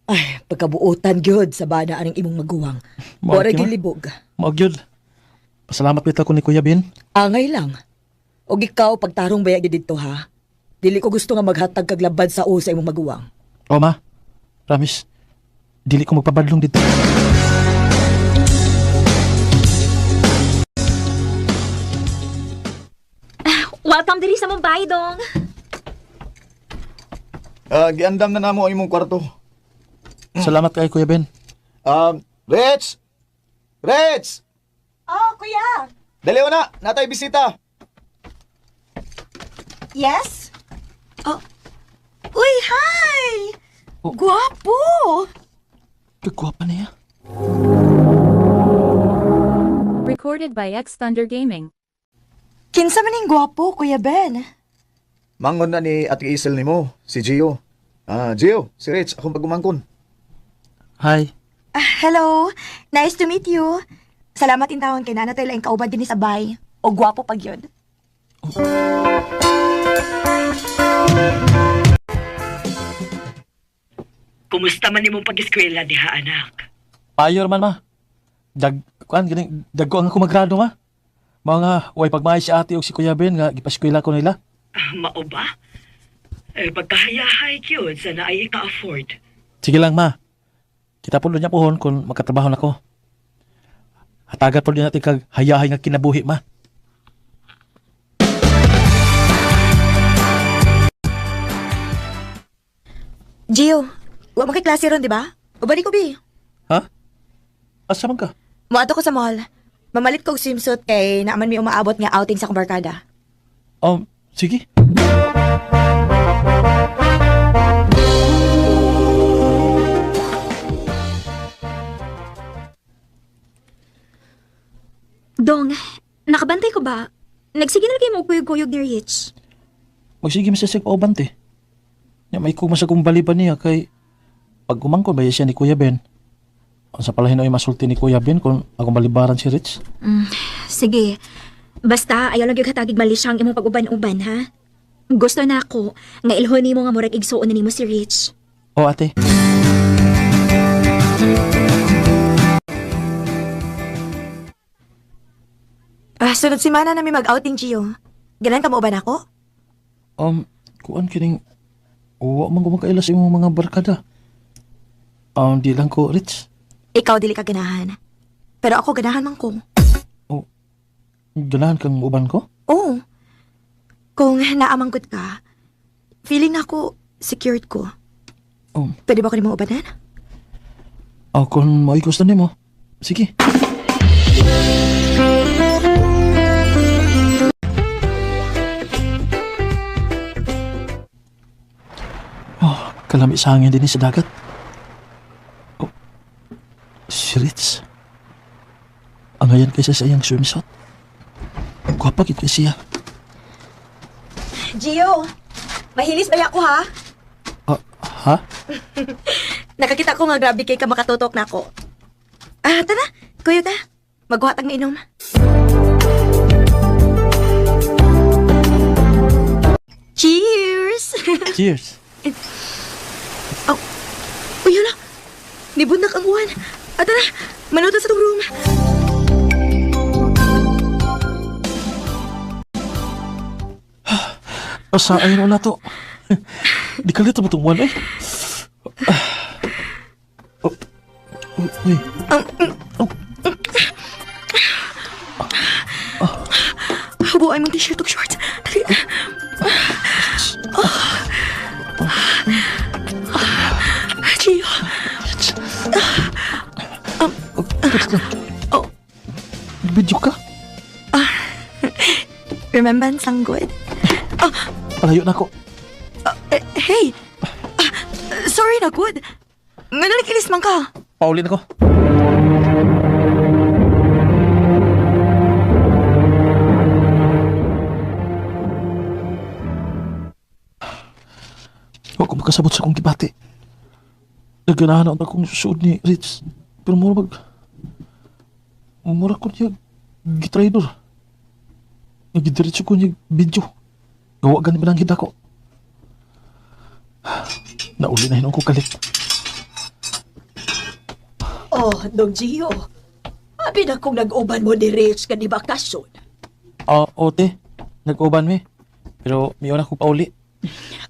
Ay, pagkabuotan gyud sa bana aning imong maguwang. Mao, Ora Tima. gilibog. Mao gyud. Pasalamat bitaw ko ni Kuya Ben. Angay lang. Og ikaw pagtarong baya gyud didto ha. Dili ko gusto nga maghatag kag labad sa sa imong maguwang. O ma, promise, dili ko magpabadlong dito. Welcome diri sa Mumbai, dong. Ah, giandam na namo ang imong kwarto. Salamat kay Kuya Ben. Rich! Rich! Oh, kuya. Dali na, natay bisita. Yes? Oh. Uy, hi! Guwapo! Kagwapa niya. Recorded by X Thunder Gaming. Kinsa man ning gwapo, Kuya Ben? Mangon na ni Ate Isel nimo, si Gio. Ah, Gio, si Rich, akong pagumangkon. Hi. Ah, hello. Nice to meet you. Salamat intawon kay nanatay laing kauban dinhi sa bay. O gwapo pag yun. Kumusta man nimong pag-eskwela diha anak? Payor man ma. Dag kuan ganing dagko ang ako magrado ma. Mga way pagmay si ate og si Kuya Ben nga gipaskwela ko nila. Ah, mao ba? Eh, pagkahayahay gyud sa naay ika-afford. Sige lang ma. Kita po niya pohon kung makatrabaho na ko. Hatagan po natin kag hayahay nga kinabuhi ma. Gio, wa man kay klase ron, di ba? Ubani ko bi. Ha? Asa man ka? Moadto ko sa mall. Mamalit ko og swimsuit kay naaman mi umaabot nga outing sa akong barkada. Sige. Dong, nakabantay ko ba? Nagsige na kayo mo kuyog-kuyog ni Rich. Magsige man siya sa pauban te. Nya may kung sa kong baliban niya kay Pag kumangkon ba siya ni Kuya Ben? Unsa pala hinoy masulti ni Kuya Ben kung akong balibaran si Rich? Sige. Basta ayaw lang gyud hatagig mali siyang imong pag-uban-uban ha. Gusto na ako nga ilhon nimo nga murag igsuon na nimo si Rich. O ate. Ah, sunod semana nami mag-outing, Gio. Ganan ka mo ba nako? Kuan kining wa man ko makaila sa imong mga barkada. Di lang ko Rich. Ikaw dili ka ganahan. Pero ako ganahan man ko. Oh, ganahan kang uban ko? Oo. Kung naamangkot ka, feeling nako secured ko. Oh. Pwede ba ko nimo ubanan? Oh, kung mao'y gusto nimo. Sige. Oh, kalami sa hangin din sa dagat. Oh, si Ritz. Angayan kaysa sa iyang swimsuit. Gwapa gid kay siya. Gio, mahilis ba ako ha? Ah, ha? Nakakita ko nga grabe kay ka makatutok na ako. Ah, tara. Kuya ta. Maghuhat ang inom. Cheers! Cheers. Oh, uy, hala. Nibundak ang uwan. Ah, tara. Manuta sa tong room. Asa ayun na to. Di kalito mo itong one eh. Oh, oh, uy. Oh, Hubuan mong t-shirt ug shorts. Dali. Ah, Gio. oh, wait lang. Oh. Video ka? Remembrance ang good. Palayo na ako. Eh, hey! Ah, sorry na good. Nga nalikilis man ka. Paulin ako. Huwag ko makasabot sa akong gibati. Naganahan na akong suod ni Rich. Pero mura mag... Mura ko niya gitraidor. Nagidiretso ko niya video. Gawa gani ba ng ko. Nauli na hinuong ko kalit. Oh, Dong Gio. Abi na kung nag-uban mo ni Rich ka di bakasyon. Ah, ote. Nag-uban mi. Pero miyon ako pauli.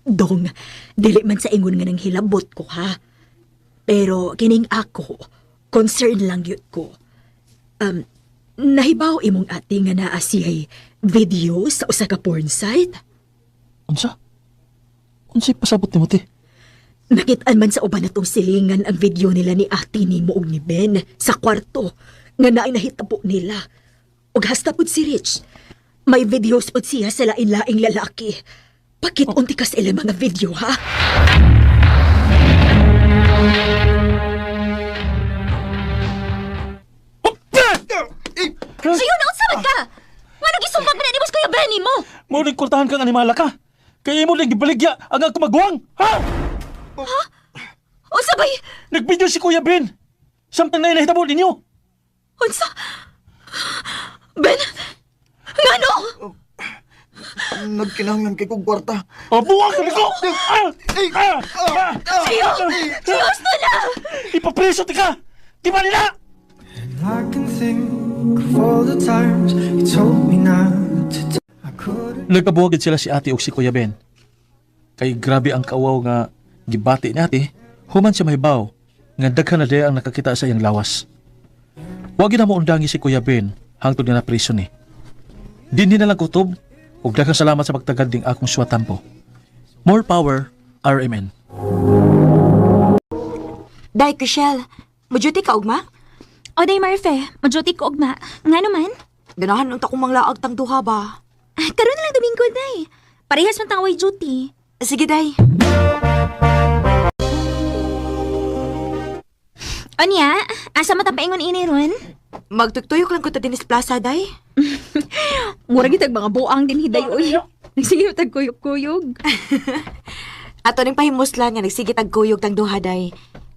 Dong, dili man sa ingon nga nang hilabot ko ha. Pero kining ako, concern lang yun ko. Um, nahibaw imong ate nga naa siya'y video sa usa ka porn site? Unsa? Unsay pasabot nimo te? Nakitaan man sa uban natong silingan ang video nila ni ate nimo og ni Ben sa kwarto nga naay nahitabo nila. Og hasta pud si Rich. May videos pud siya sa lain-laing lalaki. Pakit unti ka sa ilang mga video ha? Gio, naunsa man ka? Ngano gisumbag man na nimo sa Kuya Benny mo? Mo ning kurtahan kang animala ka. Kay imo lang gibaligya ang akong maguwang. Ha? Unsa bay? Nagvideo si Kuya Ben. Samtang na nahitabo ninyo. Unsa? Ben? Ngano? Nagkinahanglan kay kong kwarta. Oh, buwang ka ko! Ah! Ah! Ah! Gio! Gio, gusto na! Ipapreso ti ka! Di ba nila? I can think of all the times you told me not to. I couldn't. Nagkabuwagid sila si ate og si Kuya Ben. Kay grabe ang kawaw nga gibati ni ate, human siya mahibaw nga daghan na diay ang nakakita sa iyang lawas. Wa gyud na mo undangi si Kuya Ben hangtod nga napriso ni. Dinhi na lang kutob ug daghang salamat sa pagtagad ding akong swatampo. More power, RMN. Day, Chriselle. Mo-duty ka, ugma? O day Marfe, majuti ko ugma. Ngano man? Ganahan unta kong manglaag tang duha ba? Ah, karon na lang Domingo day. Parehas man tang way duty. Sige, Day. Anya, asa man tang paingon ini ron? Magtugtuyok lang ko ta dinis plaza, Day. Mura gitag mga buang din hiday oy. Nagsige tag kuyog-kuyog. Ato ning pahimuslan nga nagsige tag kuyog tang duha, Day.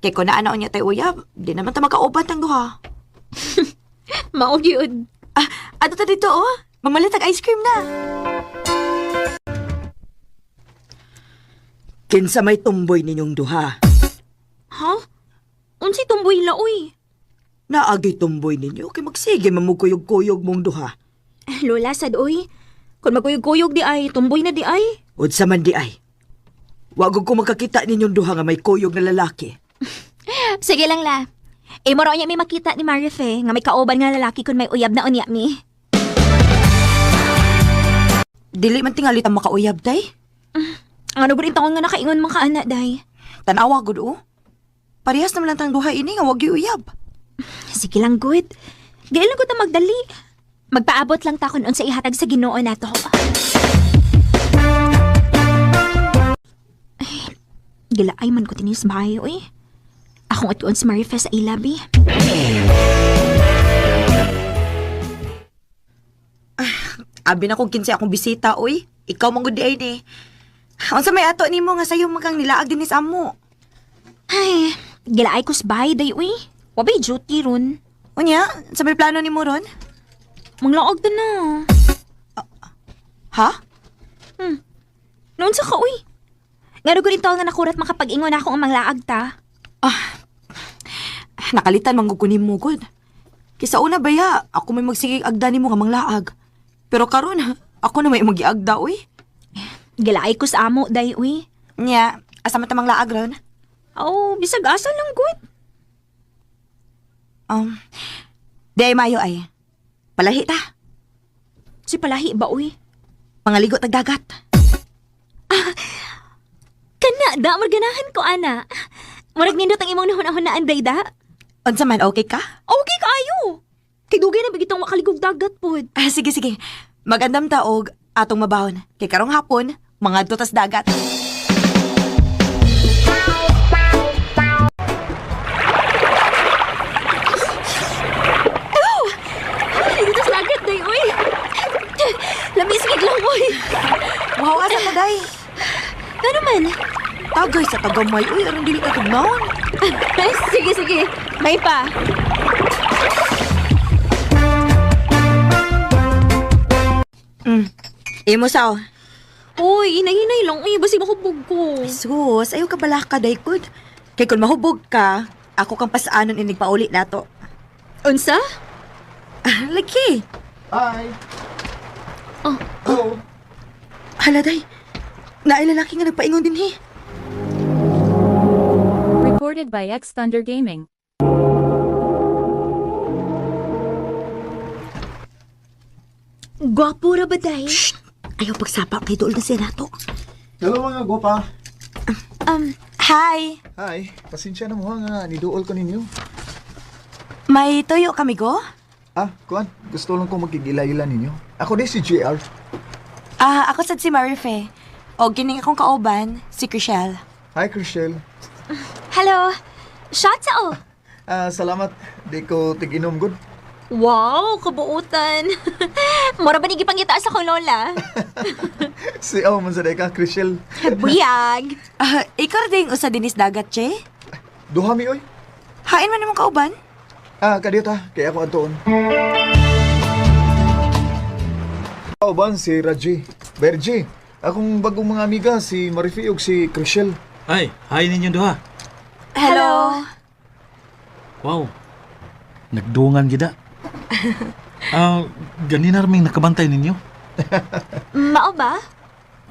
Kay kung naa na unya tay uyab, di naman ta magkauban tang duha. Mao gyud. Ah, ato ta dito oh. Mamalit ang ice cream na. Kinsa may tumboy ninyong duha? Ha? Unsay tumboy la uy? Naagi tumboy ninyo kay magsige mamugkuyog-kuyog mong duha. Lola sad uy. Kung magkuyog-kuyog di ay, tumboy na di ay. Unsa man di ay. Wa gud ko makakita ninyong duha nga may kuyog na lalaki. Sige lang la. Eh, moro niya may makita ni Marife nga may kauban nga lalaki kun may uyab na unya mi. Dili man tingali ta makauyab day. Ano gud taon nga nakaingon man ka ana day. Tanawa gud oh. Parehas naman lang tang duha ini nga wag uyab. Sige lang good. Di lang ko ta magdali. Magpaabot lang ta kun unsa ihatag sa Ginoo nato. Ay, gilaay man ko tinis bahay uy. Akong atuon si Marife sa ilabi. Abi na kung kinsay akong bisita oy. Ikaw man gud di ay ni. Unsa may ato nimo nga sayo man kang nilaag dinhi sa amo? Ay, gilaay ko sa bahay day uy. Wabay duty ron. Unya, sa may plano nimo ron? Manglaog ta na. Ha? Noon sa ka uy. Ngano gud taon nga nakurat makapag-ingon ako ang manglaag ta. Nakalitan man gud ko nimo gud. Kisa una baya, ako may magsigig agda nimo nga manglaag. Pero karon, ako na may magiagda oy. Gilaay ko sa amo day uy. Nya, asa man ta manglaag ron? Oh, bisag asa lang gud. Um, di ay mayo ay. Palahi ta. Si palahi ba uy? Pangaligo tag dagat. Kana da marganahan ko ana. Murag nindot ang imong nahuna-hunaan day da. Unsa man okay ka? Okay kaayo. Kay dugay na bigitong makaligog dagat pod. Ah, sige sige. Magandam ta og atong mabahon. Kay karong hapon, mga tas dagat. Dito sa dagat day uy. Lamis gid lang uy. Wow, asa ka day? Ano man? Tagay sa tagamay uy, aron dili ka tugnaon. Sige sige. May pa. Imo sao? Uy, hinay-hinay lang uy, basi mahubog ko. Sus, ayaw ka bala ka day gud. Kay kung mahubog ka, ako kang pasaanon inig pauli nato. Unsa? Ah, lagi. Hi. Oh. Hello. Hala day. Naay lalaki nga nagpaingon din hi. Recorded by X Thunder Gaming. Gwapo ra ba day? Ayaw pagsapa kay duol na siya nato. Hello mga gopa. Hi. Hi. Pasensya na mo ha nga niduol ko ninyo. May tuyo kami go? Ah, kuan, gusto lang ko magkigila-ila ninyo. Ako din si JR. Ah, ako sad si Marife. O gining akong kauban, si Chriselle. Hi, Chriselle. Hello. Shot sa oh. Ah, salamat. Di ko tig-inom good. Wow, kabuutan. Mura ba ni gipangita sa akong lola? Si oh, man sa ka, Chriselle. Buyag. Ah, ikaw ra ding usa dinis dagat, che? Duha mi oy. Hain man imong kauban? Ah, kadiyot ha. Kaya ako antuon. Kauban si Raji. Berji. Akong bagong mga amiga si Marifi ug si Chriselle. Ay, hi ninyong duha. Hello. Wow. Nagdungan gida. Ah, ganina raming nakabantay ninyo. Mao ba?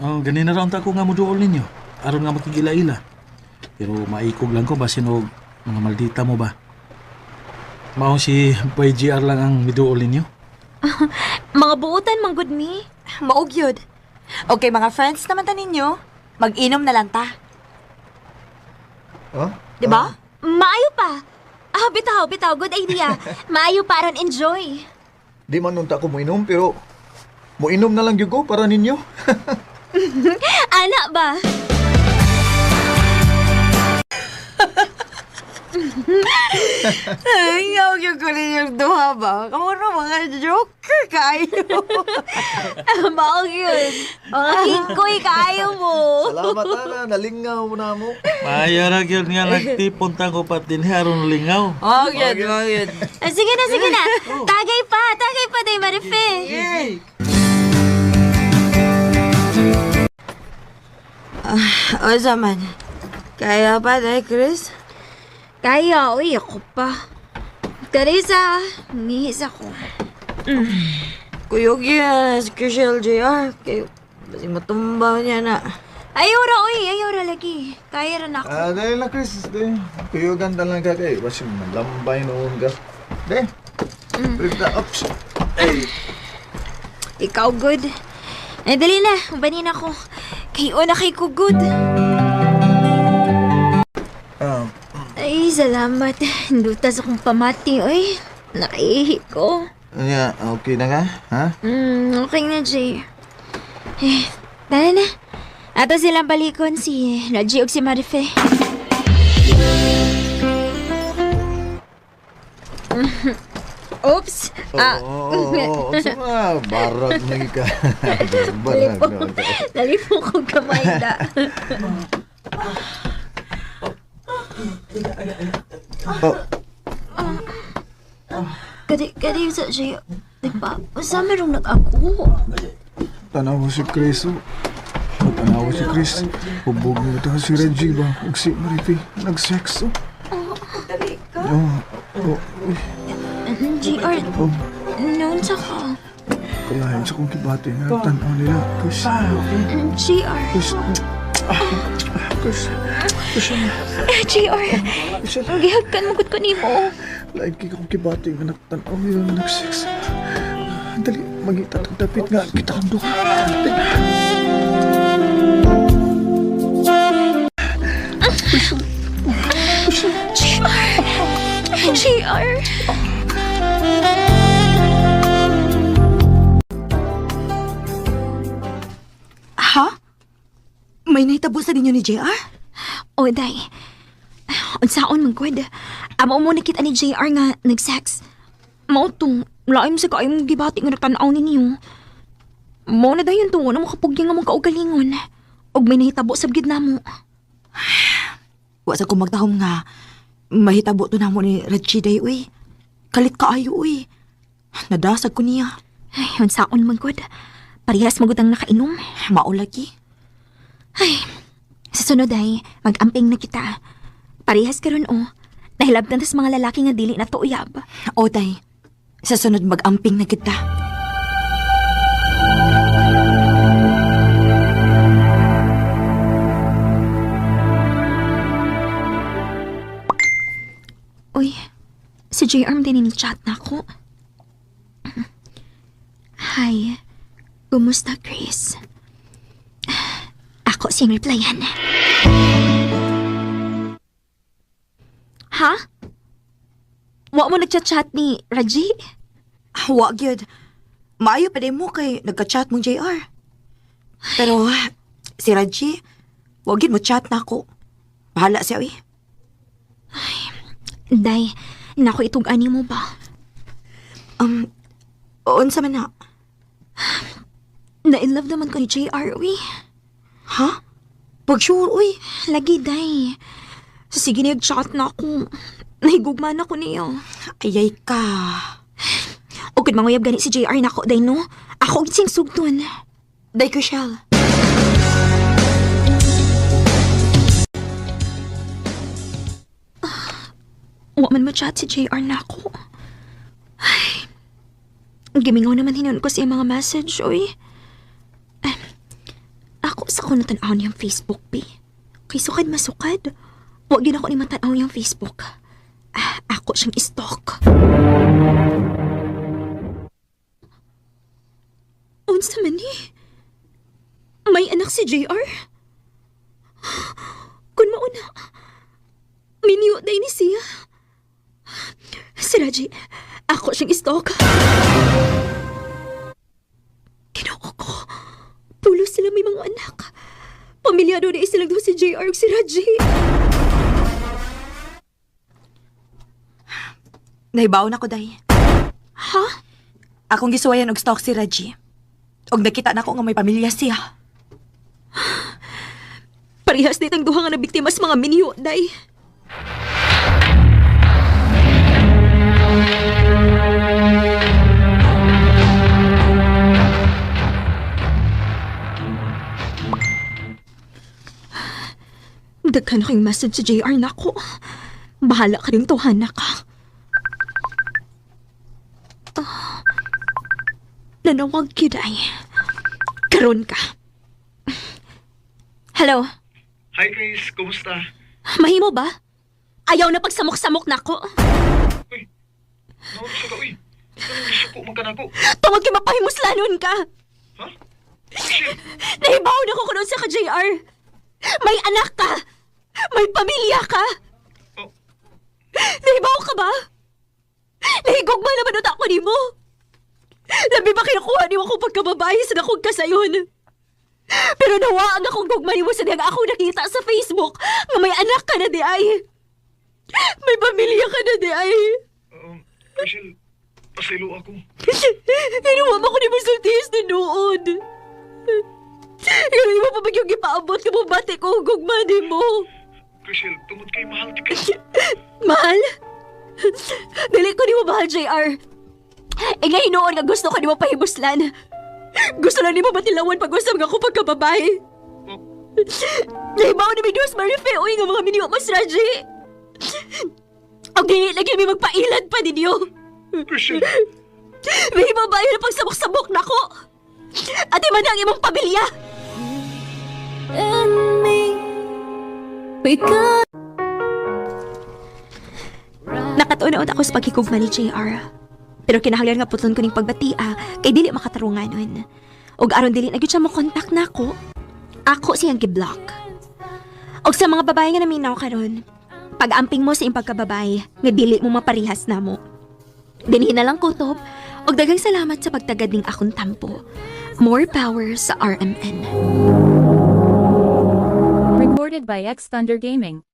Oh, ganina ra unta ko nga moduol ninyo. Aron nga makigila-ila. Pero maikog lang ko basin og mga maldita mo ba. Mao si Boy GR lang ang miduol ninyo. Mga buutan man gud mi. Maog yun. Okay, mga friends naman ta ninyo. Mag-inom na lang ta. Huh? Di ba? Maayo pa. Ah, bitaw, bitaw. Good idea. Maayo pa aron enjoy. Di man nunta ko moinom pero moinom na lang gyud ko para ninyo. Ana ba? Ay, ako yung kunin yung duha ba? Kamu na mga joker kayo. Mao yun. Mga hikoy kaayo mo. Salamat ana, nalingaw mo na mo. Maayo ra gyud nga nagtipon ta ko pat dinhi aron lingaw. Oh, yun, oh, yun. Ah, sige na, sige na. Tagay pa, day Marife. O, man. Kaya pa, day, Chris? Kaya, uy, ako pa. Teresa, mihis ako. Kuyog yun, si Chriselle JR. Kayo, basi matumba niya na. Ayaw ra, uy, ayaw ra lagi. Kaya ra na ako. Ah, dahil na Chris, de. Kuyugan ta lang ka kay basin lambay noon ka. De. Rita, ups. Ay. Ikaw, good. Ay, dali na. Ubanin ako. Kay una kay ko, good. Ah, Ay, salamat. Dutas akong pamati, uy. Nakaihi ko. nya, okay na ka? Ha? Okay na, Jay. Eh, tara na. Ato silang balikon si Raji ug si Marife. Oops! Ah, Oo, oo, oo. Sa barag na ka. Barag na ka. nalipo ko kamay na. Oh, Kadi, kadi sa Jay. Nagpa, sa merong nag-ako. tanaw si Chris. Oh. Oh, tanaw si Chris. Hubog mo ito si Reggie ba? Ug si Marife. Nag-sex. Oh. Oh, oh, uy. JR, Oh, noon sa ka. kalahin sa kong kibati nga tanaw nila. Chris. JR. Chris. Chris. Chris. JR, Chris. gihagkan mo gud ko nimo. Lain kay kong kibati nga nagtanaw nila nga nag-sex. Dali, magita tag dapit nga kita kang duha. Dali. JR! JR! Ha? May nahitabo sa ninyo ni JR? O, day. Unsaon man gud. Amo mo nakita ni JR nga nag-sex. Mao tong laim sa kaayong gibati nga nagtan-aw ninyo. Mao na dayon to, na mo kapugya nga mong kaugalingon. Og may nahitabo sa gid namo. Wa sa ko magtahom nga mahitabo to namo ni Reggie day uy. Kalit kaayo uy. Nadasag ko niya. Ay, unsaon man gud. Parehas magud ang nakainom. Mao lagi. Ay, sa sunod ay, mag-amping na kita. Parehas karon oh. Nahilabtan tas mga lalaki nga dili na to uyab. O day, sa sunod mag-amping na kita. Uy, si JR din ni chat na ako. Hi, kumusta Chris? Ako siyang replyan. Ha? Wa mo nagchat-chat ni Raji? Wa gyud. Maayo pa din mo kay nagka-chat mong JR. Pero si Reggie, wa gyud mo chat na ako. Bahala siya uy. Day, nako itug-ani mo ba? Unsa man na? Na-in love naman ko ni JR, uy. Ha? Pag sure uy. Lagi, day. Sa sige nag-chat na ako. Nahigugma na ko niya. Ayay ka. O kung manguyab gani si JR nako, day no? Ako gid siyang sugdon. Day ko siya. Wa man mo chat si JR nako. Ay, gimingaw naman hinon ko sa iyang mga message, oy. Eh, ako sa ko natanaw niyang Facebook, bi. Kay sukad masukad. Wa gyud ako ni matanaw niyang Facebook. Ah, ako siyang i-stalk. Unsa man ni? May anak si JR? Kun mauna, minyo day ni siya. Si Raji, ako siyang i-stalk. Kinoo ko. Pulo sila may mga anak. Pamilyado na silang duha si JR ug si Raji. Nahibaw na ko, day. Ha? Akong gisuwayan og stalk si Reggie. Og nakita na ko nga may pamilya siya. Parehas ditang duha nga nabiktima sa mga minyo, day. Daghan na kayong message sa JR nako. Bahala ka rin tuhan na ka. Ah, nanawag gyud ay. Karon ka. Hello. Hi Chris, kumusta? Mahimo ba? Ayaw na pagsamok-samok nako. Naunsa ka, uy. Anong nisuko man ka nako? Tungod kay mapahimuslanon ka. Ha? Shit! Nahibaw na ko kuno sa ka, JR. May anak ka. May pamilya ka. Oh. Nahibaw ka ba? Nahigugma naman uta ko nimo. Labi ba kinukuha nimo akong pagkababae sa nakong kasayon? Pero nawa ang akong gugma nimo sa diyang ako nakita sa Facebook nga may anak ka na di ay. May pamilya ka na di ay. Chriselle, pasaylo ako. Ginawa mo ko ni Masultihis na noon. Gano'n mo pa ba yung ipaabot ka mo bate ko gugma ni mo? Chriselle, tungod kay mahal ti ka. Mahal? Dili ko ni mo mahal, JR. E ngayon noon nga gusto ko ni mo pahimuslan. Gusto lang ni mo matilawan pag usap nga ako pagkababae. Nahibaw na may Diyos Marife, uy nga mga minyo mas Raji. Ang dili lagi may magpailad pa ninyo. Chriselle, May babae na pagsamok-samok na ko. At iman ang imong pamilya. Nakatuon ako sa paghikugma ni JR. Pero kinahanglan nga putlon ko ning pagbatia kay dili makatarungan nun. Og aron dili na gyud siya mo-contact nako. Ako siyang gi-block. Og sa mga babae nga naminaw karon, pag-amping mo sa iyong pagkababae, nga dili mo maparihas namo. Dinhi na lang kutob, og daghang salamat sa pagtagad ning akong tampo. More power sa RMN. Recorded by X Thunder Gaming.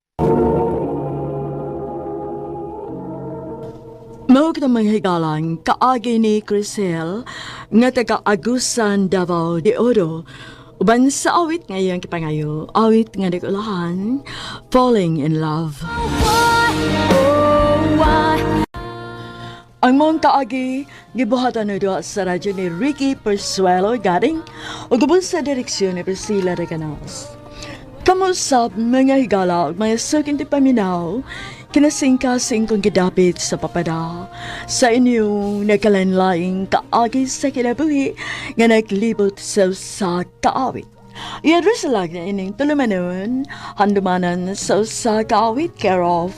Mao kita mga higalang kaagi ni Crisel nga taga Agusan, Davao de Oro. Uban sa awit nga iyang kipangayo, awit nga nagulahan, Falling in Love. Ang mong kaagi, gibuhatan na doon sa radyo ni Ricky Persuelo Garing o gubon sa direksyon ni Priscilla Reganas. Kamusap mga higala ug mga suking ti paminaw, kinasingkasing kong gidapit sa papada sa inyong nagkalanlaing kaagi sa kinabuhi nga naglibot sa usa ka awit. I-address lang na ining tulumanon, handumanan sa usa ka awit, care of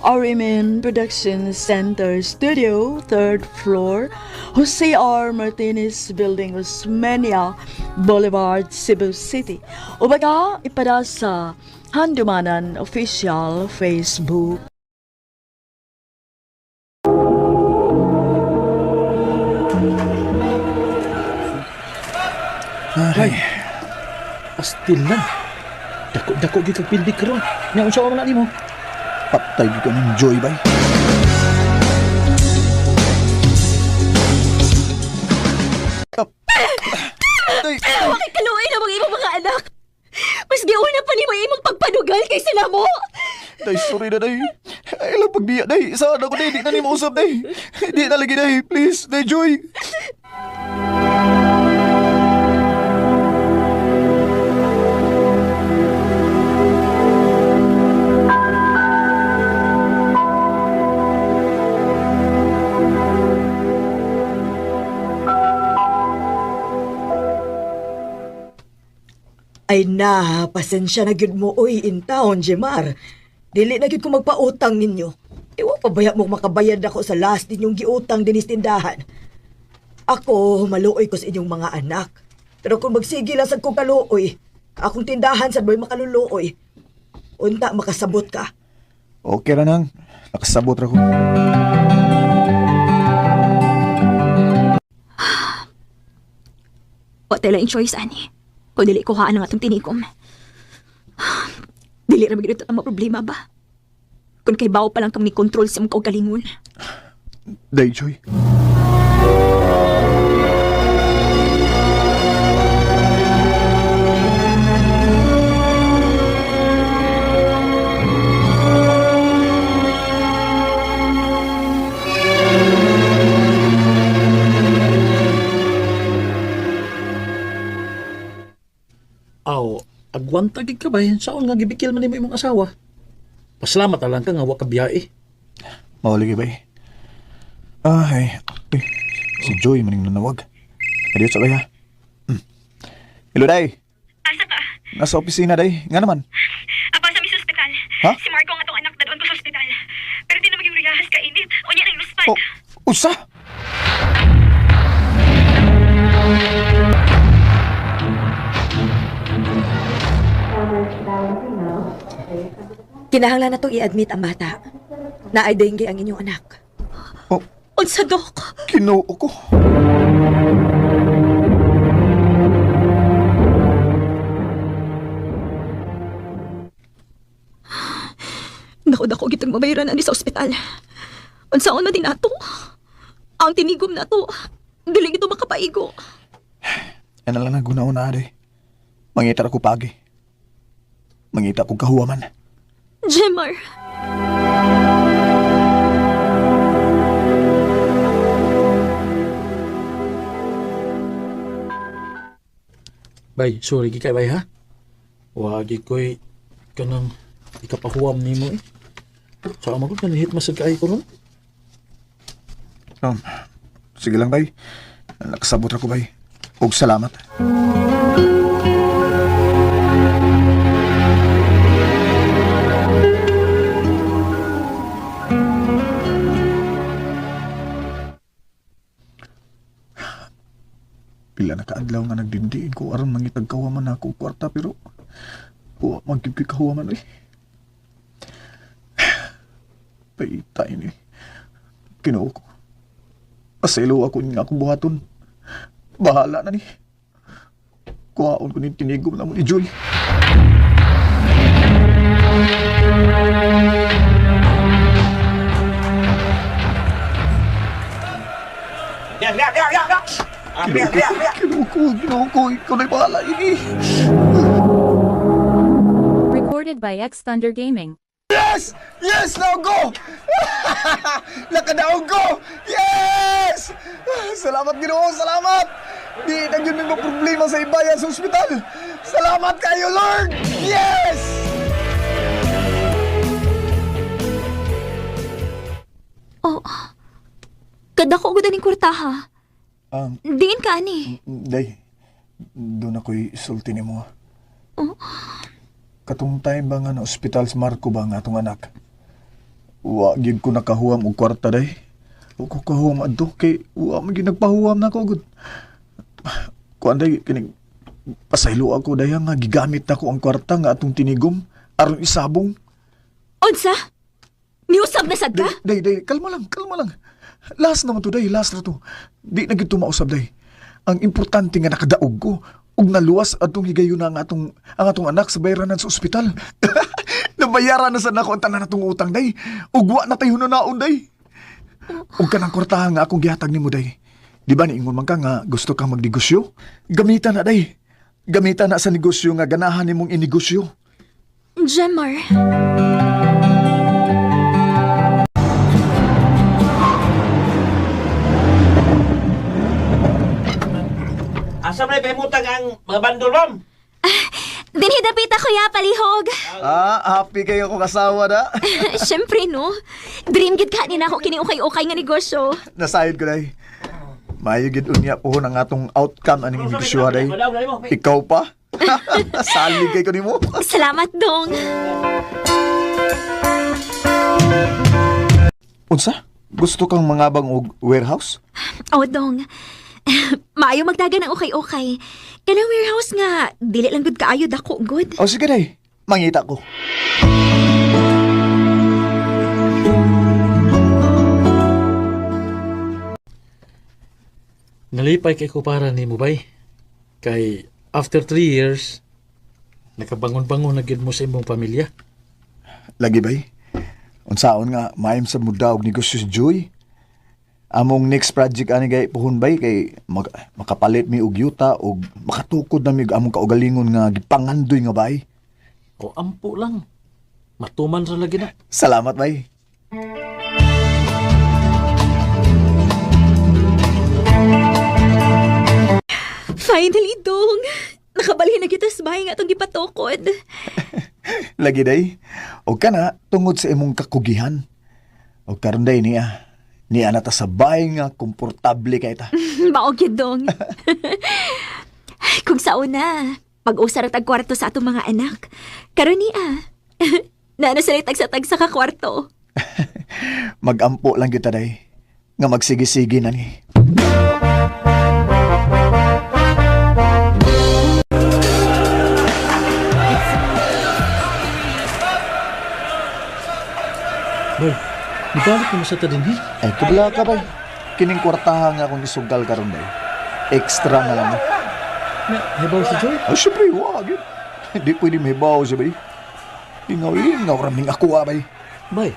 RMN Production Center Studio, 3rd floor, Jose R. Martinez Building, Osmeña Boulevard, Cebu City. O baga, ipada sa Handumanan Official Facebook. Ay, Astil lang. Dako-dako gyud kag pildi karon. Nya unsa man na nimo? Patay gyud ka ng joy bay. Day, Bakit kaluoy na mga imong mga anak? Mas giuna pa nimo imong pagpanugal kaysa namo. Day, sorry na, day. Ay, lang pagbiya, day. Saan ako, day? Di na ni mausap, day. Di na lagi, day. Please, day, Joy. Ay na, pasensya na gyud mo oy in town, Jemar. Dili na gyud ko magpautang ninyo. Iwa pa baya mo makabayad ako sa last ninyong giutang dinis tindahan. Ako, maluoy ko sa inyong mga anak. Pero kung magsige lang sad kong kaluoy, akong tindahan sad mo'y makaluluoy. Unta makasabot ka. Okay ra nang. Nakasabot ra ko. Wa tayo lang choice ani. Kung dili kuhaan ang atong tinikom. Dili ra magyud ang problema ba? Kung kay bawo pa lang kami control sa imong kaugalingon. Day, Joy. Aw, agwanta gid ka bay. Saon nga gibikil man nimo imong asawa? Pasalamat na lang ka nga wa ka biyahe. Mauli bay. Ay, uy, si Joy maning nanawag. Adiyo sa baya. Hello, Day. Asa ka? Nasa opisina, Day. Nga naman. Apa sa mi sa ospital. Ha? Si Marco ang atong anak dadon ko sa ospital. Pero di na maging riyahas kainit. Unya nang luspan. Oh, usa! Kinahanglan na tong i-admit ang bata. Naay dengue ang inyong anak. Oh, Unsa, Dok? Kinoo ko. Dako-dako gitang mabayaran ani sa ospital. Unsaon man din nato? Ang tinigom nato. Dili gito makapaigo. Yan na lang ang gunaon na, Day. Mangita ra ko pagi. Mangita ko kahuwaman. Jemar. Bay, sorry gid kay bay ha. Wa gid koy kanang ikapahuwam nimo eh. Sa man gud kanihit masad kay ko ron. Sige lang, bay. Nakasabot ra ko, bay. Og salamat. Pila na kaadlaw nga nagdindiin ko aron mangitag kawaman ako og kwarta pero wa man gyud ko'y kahuwaman oy. Paita ini. Kinoo ko. Paselo ako nga akong buhaton. Bahala na ni. Kuhaon ko ni tinigom na mo ni Joy. Kinoo ko, kinoo ko, ikaw na'y bahala ini. Recorded by X Thunder Gaming. Yes! Yes! Now go! Nakadaog ko! Yes! Salamat Ginoo, salamat! Di na yun may problema sa ibayan sa ospital. Salamat kayo, Lord! Yes! Oh. Kadako ko daning kwartaha. Diin ka ani. Day, doon ako'y sulti ni mo. Oh. Katong time ba nga na ospital si Marco ba nga atong anak? Wa gyud ko nakahuwam og kwarta day. Wa ko kahuwam adto kay wa man gyud nagpahuwam na ko gud. Kuan day kining pasaylo ako day nga gigamit nako ang kwarta nga atong tinigom aron isabong. Unsa? Niusab na sad ka? Day, day, day, kalma lang, kalma lang. Last naman to, day, last na to. Di na gyud to mausab, day. Ang importante nga nakadaog ko ug naluwas atong higayon ang atong anak sa bayranan sa ospital. Nabayaran na sa nako ang tanan natong utang, day. Ug wa na tayo naon, day. Ug kanang kwartahan nga akong gihatag nimo, day. Di ba niingon man ka nga gusto kang magnegosyo? Gamitan na, day. Gamitan na sa negosyo nga ganahan nimong inegosyo. Jemar. Asa man pahimutang ang mga bandol, ma'am? Dinhi dapita kuya palihog. Ah, happy kayo kong asawa na. Siyempre no. Dream gid ka ni nako kini ukay-ukay nga negosyo. Nasayod ko day. Maayo gid unya pohon ang atong outcome aning negosyo day. Ikaw pa? Salig kay ko nimo. Salamat dong. Unsa? Gusto kang mangabang og warehouse? Oh dong. Maayo magdagan ang ukay-ukay. Kanang warehouse nga dili lang gud kaayo dako gud. O sige day, mangita ko. Nalipay kay ko para nimo bay. Kay after 3 years nakabangon-bangon na gyud mo sa imong pamilya. Lagi bay. Unsaon nga maayom sa muda og negosyo si Joy. Among next project ani gay puhon bay kay makapalit mi og yuta og makatukod na mi og among kaugalingon nga gipangandoy nga bay. O ampo lang. Matuman ra lagi na. Salamat bay. Finally, dong. Nakabalhin na kita sa bahay nga atong gipatukod. Lagi day. Og kana tungod sa imong kakugihan. Og karon day niya. Niya na ta sa bahay nga komportable kay ta. Mao gyud, dong. Kung sa una, pag-usar tag kwarto sa atong mga anak. Karon niya. Naa na sila tagsa-tagsa ka kwarto. Magampo lang gyud ta day. Nga magsige-sige na ni. Boy, nibalik mo sa ta dinhi. Ay kabla ka bay. Kining kwartaha nga akong isugal karon day. Extra na lang. Na, hibaw si Joy. Ay, syempre, wag yun. Hindi pwede may bawo siya, bay. Ingaw-ingaw raming ako, ah, bay. Bay.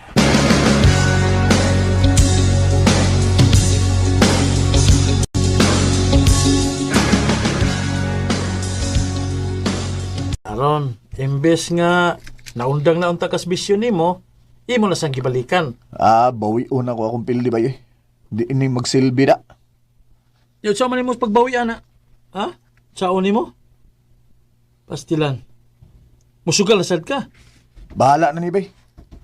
Aron, imbes nga naundang na unta kas bisyo nimo, imo na sang gibalikan. Ah, bawion ako akong pildi, bay. Eh. Di ini magsilbi na. Yo, sa man nimo pagbawi ana. Ha? Sao nimo? Pastilan. Musugal na sad ka. Bahala na ni, bay.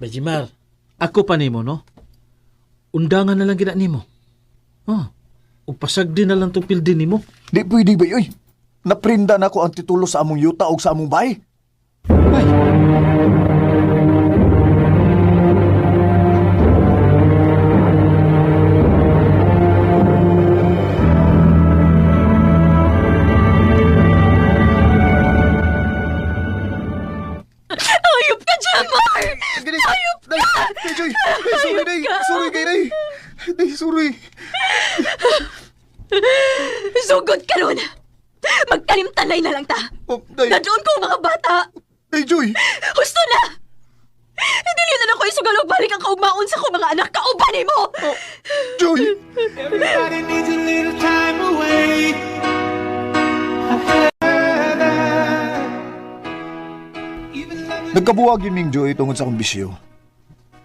Bajimar, ako pa nimo no. Undangan na lang gina nimo. Oh, ug pasagdi na lang tong pildi nimo. Di pwede, bay, oy. Naprinda na ako ang titulo sa among yuta o sa among bay. Bay. Ayop ka, Jamar! Ayop ka! Day, Joy! Day, sorry, day! Sorry kay day! Day, sorry. Sugod ka ron! Magtanim-tanay na lang ta! Oh, day, Nadoon ko ang mga bata! day, Joy! Husto na! Dili na nako isugal og balik ang kaugmaon sa akong mga anak kauban nimo! Joy! Everybody needs a little time away. Nagkabuwag yun ning Joy tungod sa akong bisyo.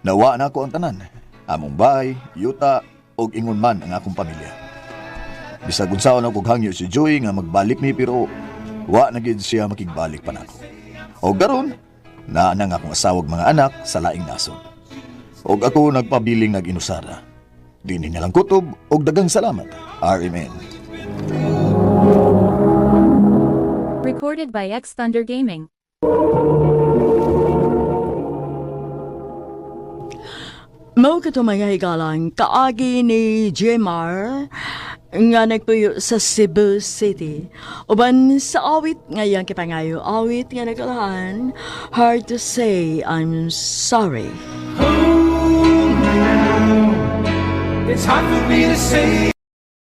Nawa na ako ang tanan. Among bahay, yuta, og ingon man ang akong pamilya. Bisag unsaon ako og hangyo si Joy nga magbalik mi pero wa na gid siya makigbalik pa nako. Og karon, naa na nga akong asawa ug mga anak sa laing nasod. Og ako nagpabiling nag-inusara. Dini na lang kutob og dagang salamat. RMN. Recorded by X Thunder Gaming. Mao kato mga higalang kaagi ni Jemar nga nagpuyo sa Cebu City. Uban sa awit nga iyang kipangayo, awit nga nagkalahan, hard to say I'm sorry. It's hard for me to say.